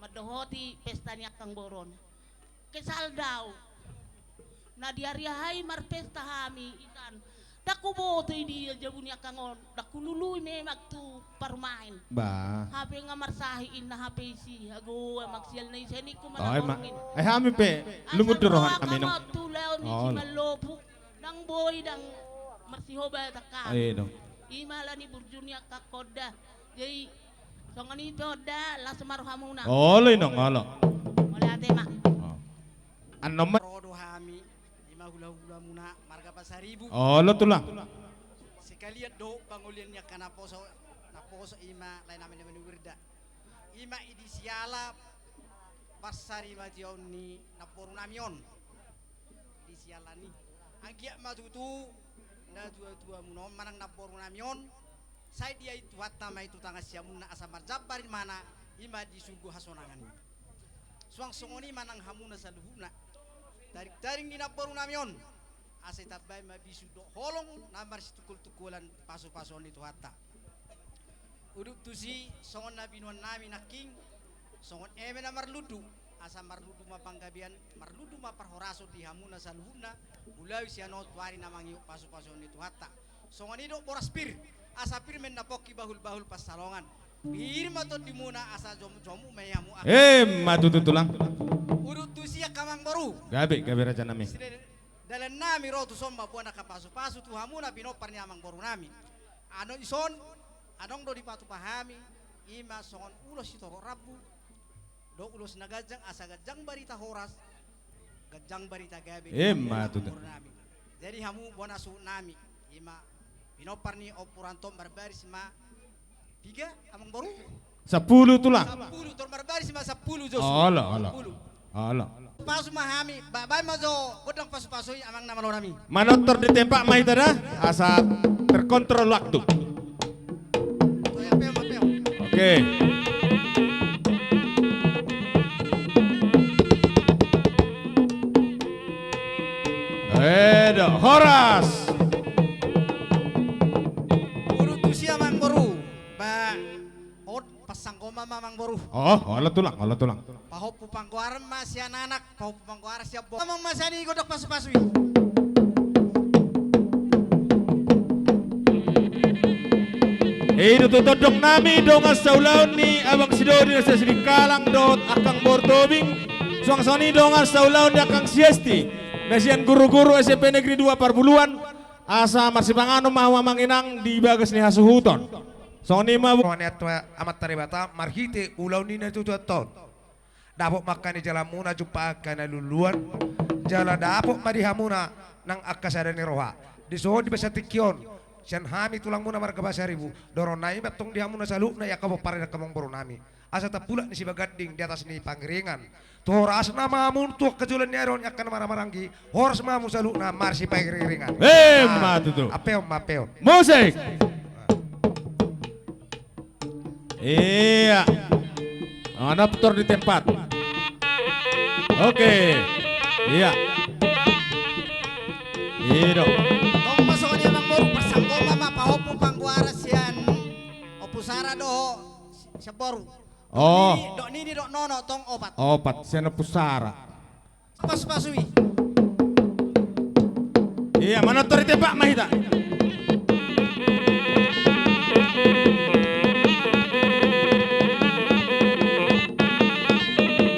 mandohoti pesta ni angkang boru on. Kesal do au. Na di ari aha i marpesta hami, ikan. Ndang huboto i dia jabu ni angkang on, ndang hulului memang tu parumaen. Ba. Hape nga marsahit inna, hape isi hagoa, amang, sial na ise, ningku ma na borngin. Eh, hami pe lungun do rohanami, no. Asa roha ma on tu ulaon ni Simallopuk, ndang boi, ndang Marsihoba tangkas. Ayo dong. Ima ala ni burju ni angka honda. Jadi songon i pe honda, las ma rohamuna. Olo inong, olo. Mauliate ma. Oh. Annon ma. Ro do hami, ima hulahulamuna marga Pasaribu. Olo tulang. Sekalian do pangolian ni angka naposo, naposo ima lae nami na manu wirda. Ima i di siala parsarimateon ni namborunami on. Di siala ni. Anggiat ma tutu natuatuamuna on manang namborunami on, sai diain Tuhanta ma i tu tangan siamunna asa marjambar imana, ima di surgo hasonangan i. Suang songon i manang hamuna saluhutna. Taringtaring ni namborunami on. Asa itambai ma bisuk dohot holong na marsitungkoltungkolan pasupasuon ni Tuhanta. Udut tusi songon na binoannami nangkin, songon eme na marlundu, asa marlundu ma panggabean, marlundu ma parhorason di hamuna saluhutna, mulai sian on tu ari na mangihut pasupasuon ni Tuhanta. Songon i do boras pir, asa pir ma na pongki bahulbahul pansalongan. Pir ma tondimuna asa jomukjomuk ma i hamu angka. Emma tutu tulang. Udut tusi angka amangboru. Gabe, gabe rajanami. Dalannami ro tuson mamboan angka pasupasu tu hamu na pinompar ni amangborunami. Adong ison, adong do dipatupa hami, ima songon ulos sitorop rambu, dohot ulos na ganjang, asa ganjang barita horas, ganjang barita gabe. Emma tutu. Jadi hamu bona suhutnami, ima pinompar ni ompu Ranto marbaris ma. Piga, amangboru? Sampulu tulang. Sampulu, tor marbaris ma sampulu jo. Olo, olo. Sampulu. Olo. Pasu ma hami, ba-, baen ma jo gondang pasupasu i amang na malonami. Manortor di tempat ma hita da, asa terkontrol waktu. Oke. Edo, horas. Udut tusi amangboru. Ba, on, pasanggoman ma amangboru. Oh, olo tulang, olo tulang. Pahompu panggoaran ma sian anak, pahompu panggoaran sian boru. Amang ma sian i gondang pasupasu i. I do tutu dongan nami, dongan saulaon ni abang Sidodi na sian Sidikalang dohot angka boru Tobing. Suang songon i dongan saulaon ni angka Siesti na sian guruguru S M P Negeri dua Parbuluan. Asa marsipanganon ma hamu amang inang di bagas ni hasuhuton. Songon i ma. Songon i Amanta Debata marhite ulaon i na tutu antong. Dapot ma angka ni jalamuna, jumpang angka na luluan. Jala dapot ma di hamuna nang angka sada ni roha. Dison di bagasan tingki on, sian hami tulangmuna marga Pasaribu, dohonon nami ma antong di hamuna saluhutna i angka pomparan ni angka amangboru nami. Asa tapulak ni sibaganding di atas ni pangiringan. Tu horasna ma hamu tu angka joloan ni ari on angka na marhahamaranggi, horas ma hamu saluhutna marsipairingiringan. Emma tutu. Ampeon ma, ampeon. Musik. Iya. Manortor di tempat. Oke. Iya. Iya dong. Tong ma songon i amangboru, parsanggoman ma pahompu panggoaran sian Ompu Sara dohot sian boru. Oh. Dok Nini, dok Nini, dok Nono, tong opat. Opat, sian Ompu Sara. Pasupasu i. Iya, manortor di tempat ma hita.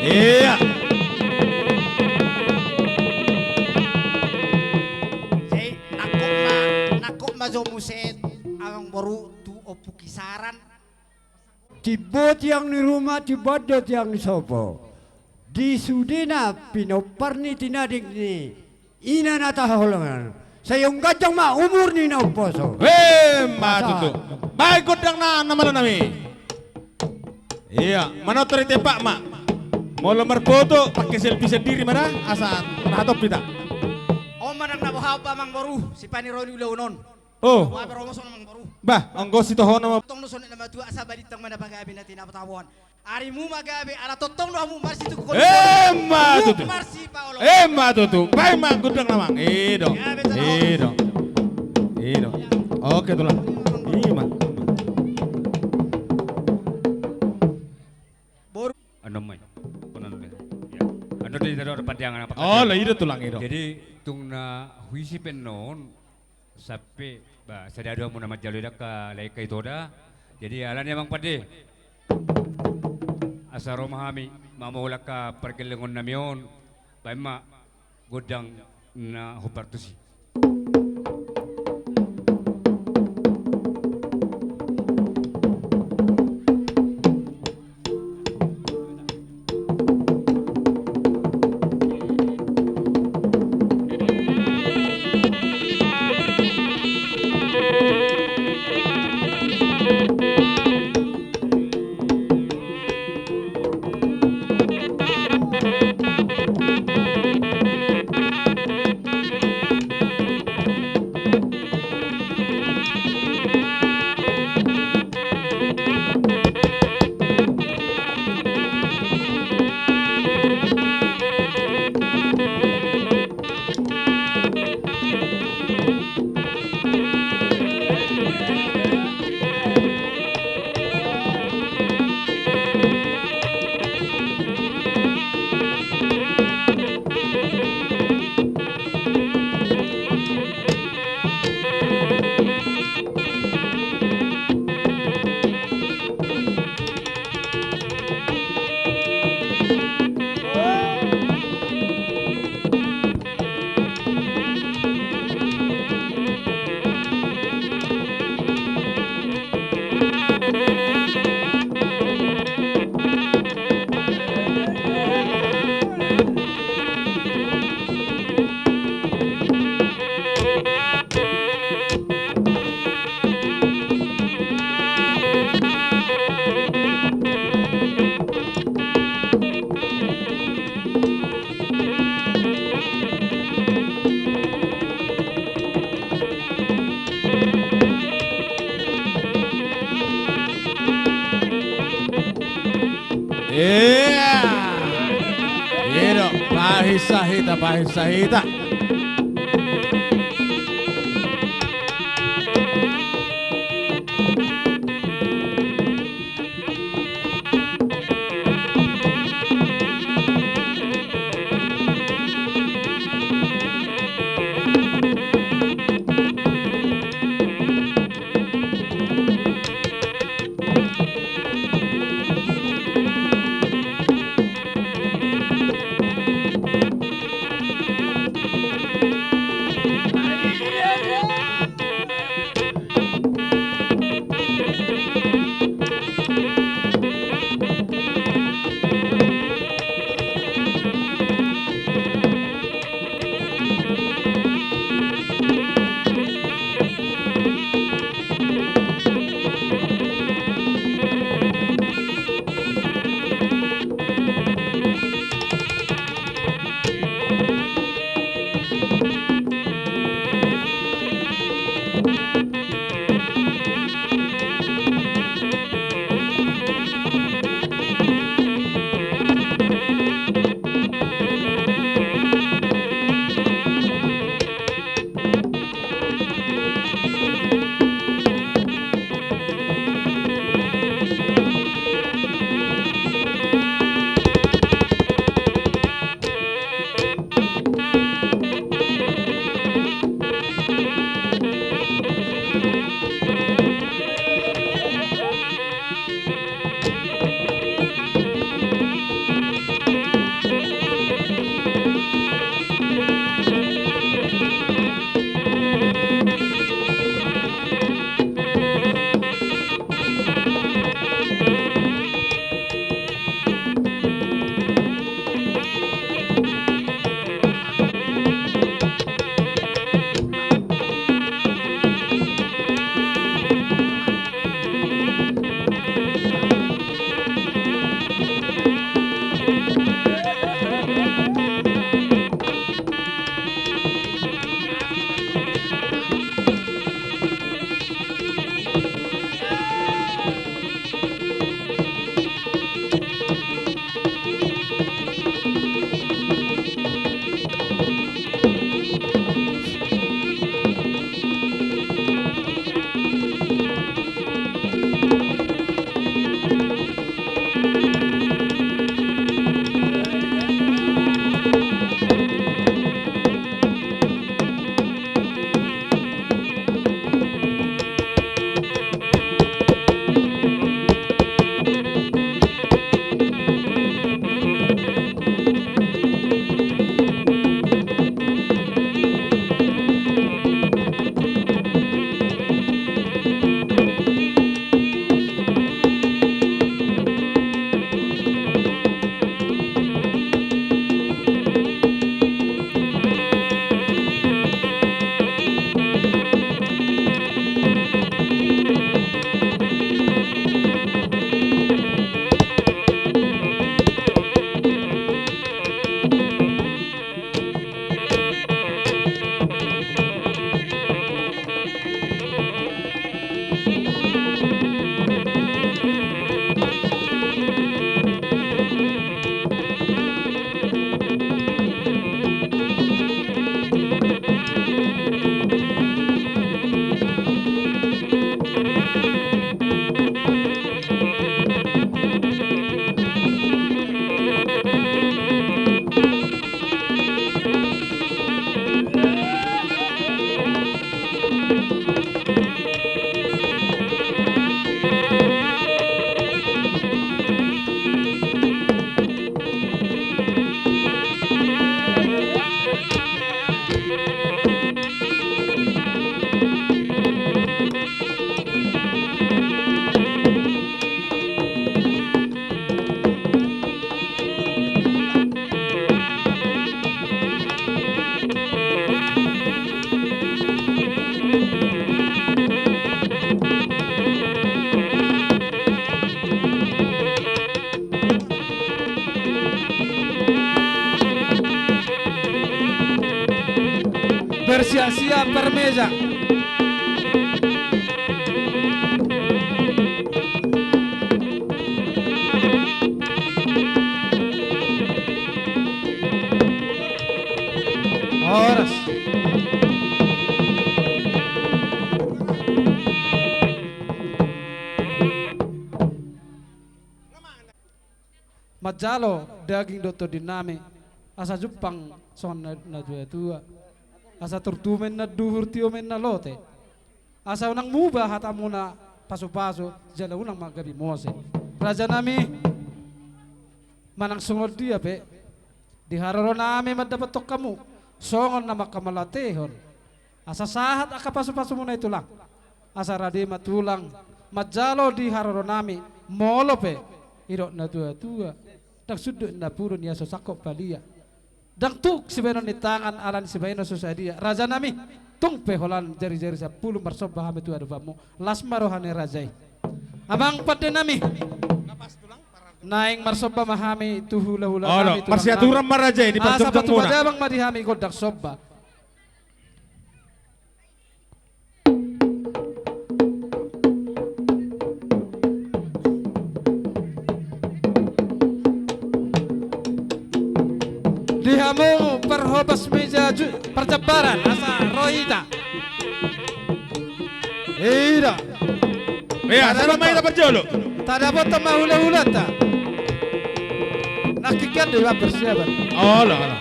Iya. Jadi, nangkok ma, nangkok ma jo muse amangboru tu Ompu Kisaran. Timbo tiang ni ruma, timbo do tiang ni sopo. Di sudena pinompar ni tinading ni ina na tahaholongan, sai on ganjang ma umur ni na umposo. Emma tutu. Baen gondang na, na malonami. Iya, manortor di tempat ma. Molo marfoto pake selfie sandiri ma da, asa na hatop hita. On ma nang na boha, amangboru, sipaniroi ni ulaon on. Oh. Bah, anggo sitohona ma. Tong do songon na matua, asa balintang ma na pagabe na tinapotapot. Arimu ma gabe, ala tongtong do hamu marsitungkol. Emma tutu. Marsipaolo. Emma tutu. Baen ma gondang na amang. Ido. Ido. Ido. Oke, tulang. Ima. Boru. Annon ma i. Annon ma i. Ya. Annon do ita do pandiangan apa? Oh, lah, ido tulang ido. Jadi tung na huisi pe annon. Sampe, ba, sada do hamu na manjalo i, ndang lae hita ito da. Jadi, alani amang pande, asa ro ma hami mamolak pargellengon nami on, baen ma gondang na hombar tusi. Iya. Iya do, pahinsa hita, pahinsa hita. Bersiap-siap per meja. Horas. Manjalo daging dohot tondinami, asa jumpang songon na, natuatua. Asa turtu ma inna duhur, tio ma inna lote. Asa unang muba hatamuna pasupasu, jala unang ma gabe mose. Rajanami, manang songon dia pe, di haroronami mandapothon hamu, songon na manghamauliatehon. Asa sahat angka pasupasumuna i tulang. Asa rade ma tulang manjalo di haroronami, molo pe didok natuatua, ndang sundut na pudun ia so sangkot palia. Ndang tuk sibahenon ni tangan ala ni sibahenon so sadia. Rajanami, tung pe holan jarijari sampulu marsomba hami tu adopanmu. Las ma roha ni raja i. Amang pandenami, naeng marsomba ma hami tu hulahulanami, tulang nami. Olo, marsiaturan ma raja i, asa diparjongjong muna. Patupa damang ma di hami gondang somba. Di hamu parhobas meja ju-, parjambaran, asa ro hita. Ida. Ia, sada ma hita parjolo. Tadapothon ma hulahulanta. Nangkin kan do iba persiapan. Olo, olo.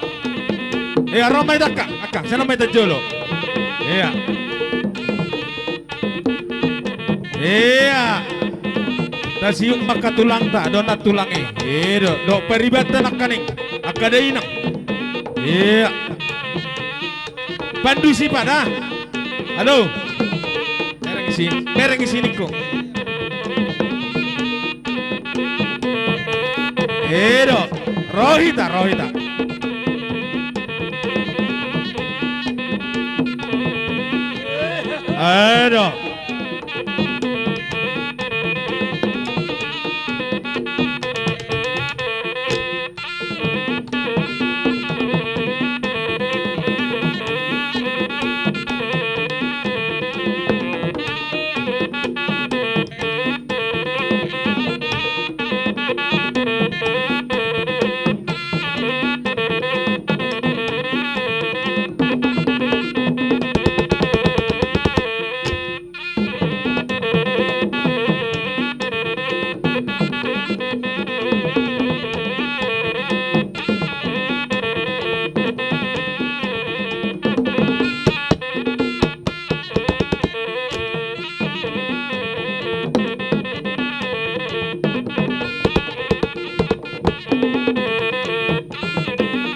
Ia, ro ma hita angka, angka, sada ma hita jolo. Ia. Ia. Tasiung ma angka tulangta, donat tulang i. Ia, do, do, paribata nangkaning. Angka dainang. Ia. Pandusi pada. Halo. Bereng isi, bereng isi ningku. Edo, ro hita, ro hita. Edo.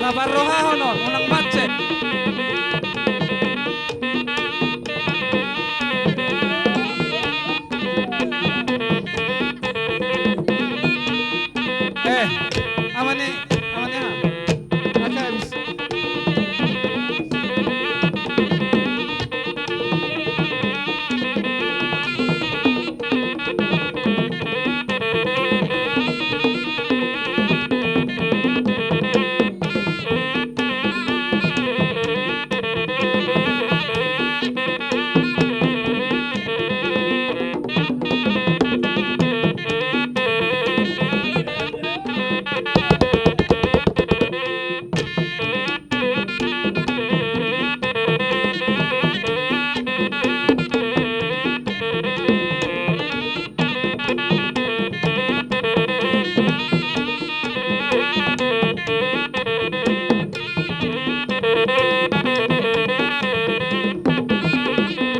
Taparrohahon on, unang macet. Eh, aman ni, aman ni, ha? Angka habis.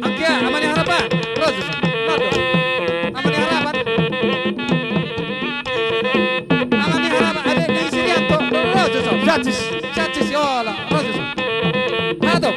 Anggia, aman ni harapan. Rosa, Nando. Aman ni harapan. Aman ni harapan. Ade ni Sirianto. Rosa, Satis. Satis, yola. Rosa. Halo.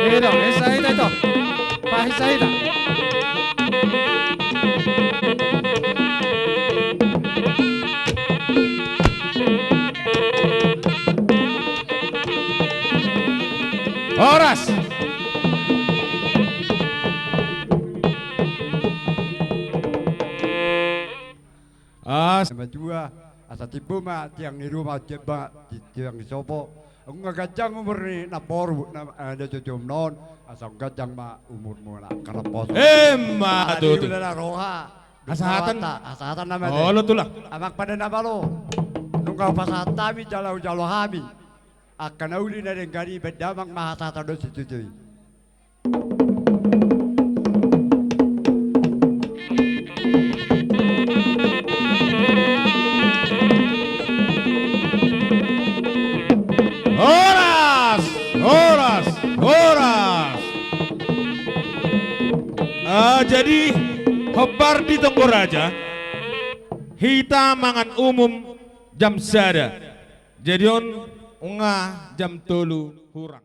Ito, esa ito, ito. Pahisa ito. Horas. As. Matua, asa timbo ma tiang ni ruma, tiang ba-, ti-, tiang ni sopo. Nunga ganjang umur ni namboru, na, eh, na jojom non, asa ganjang ma umurmu na karapos. Emma tutu. Adi ula na roha. Hasahatan. Hasahatan nama. Olo tulang. Amang pada nama lo. Nunga pasahat hami, jalo-jalo hami. Angka na uli na denggan i, baen damang ma hasahatan dohot situtu i. Horas, horas, horas. Ah, jadi, hombar di tonggo raja, hita mangan umum jam sada. Jadi on nunga jam tolu hurang.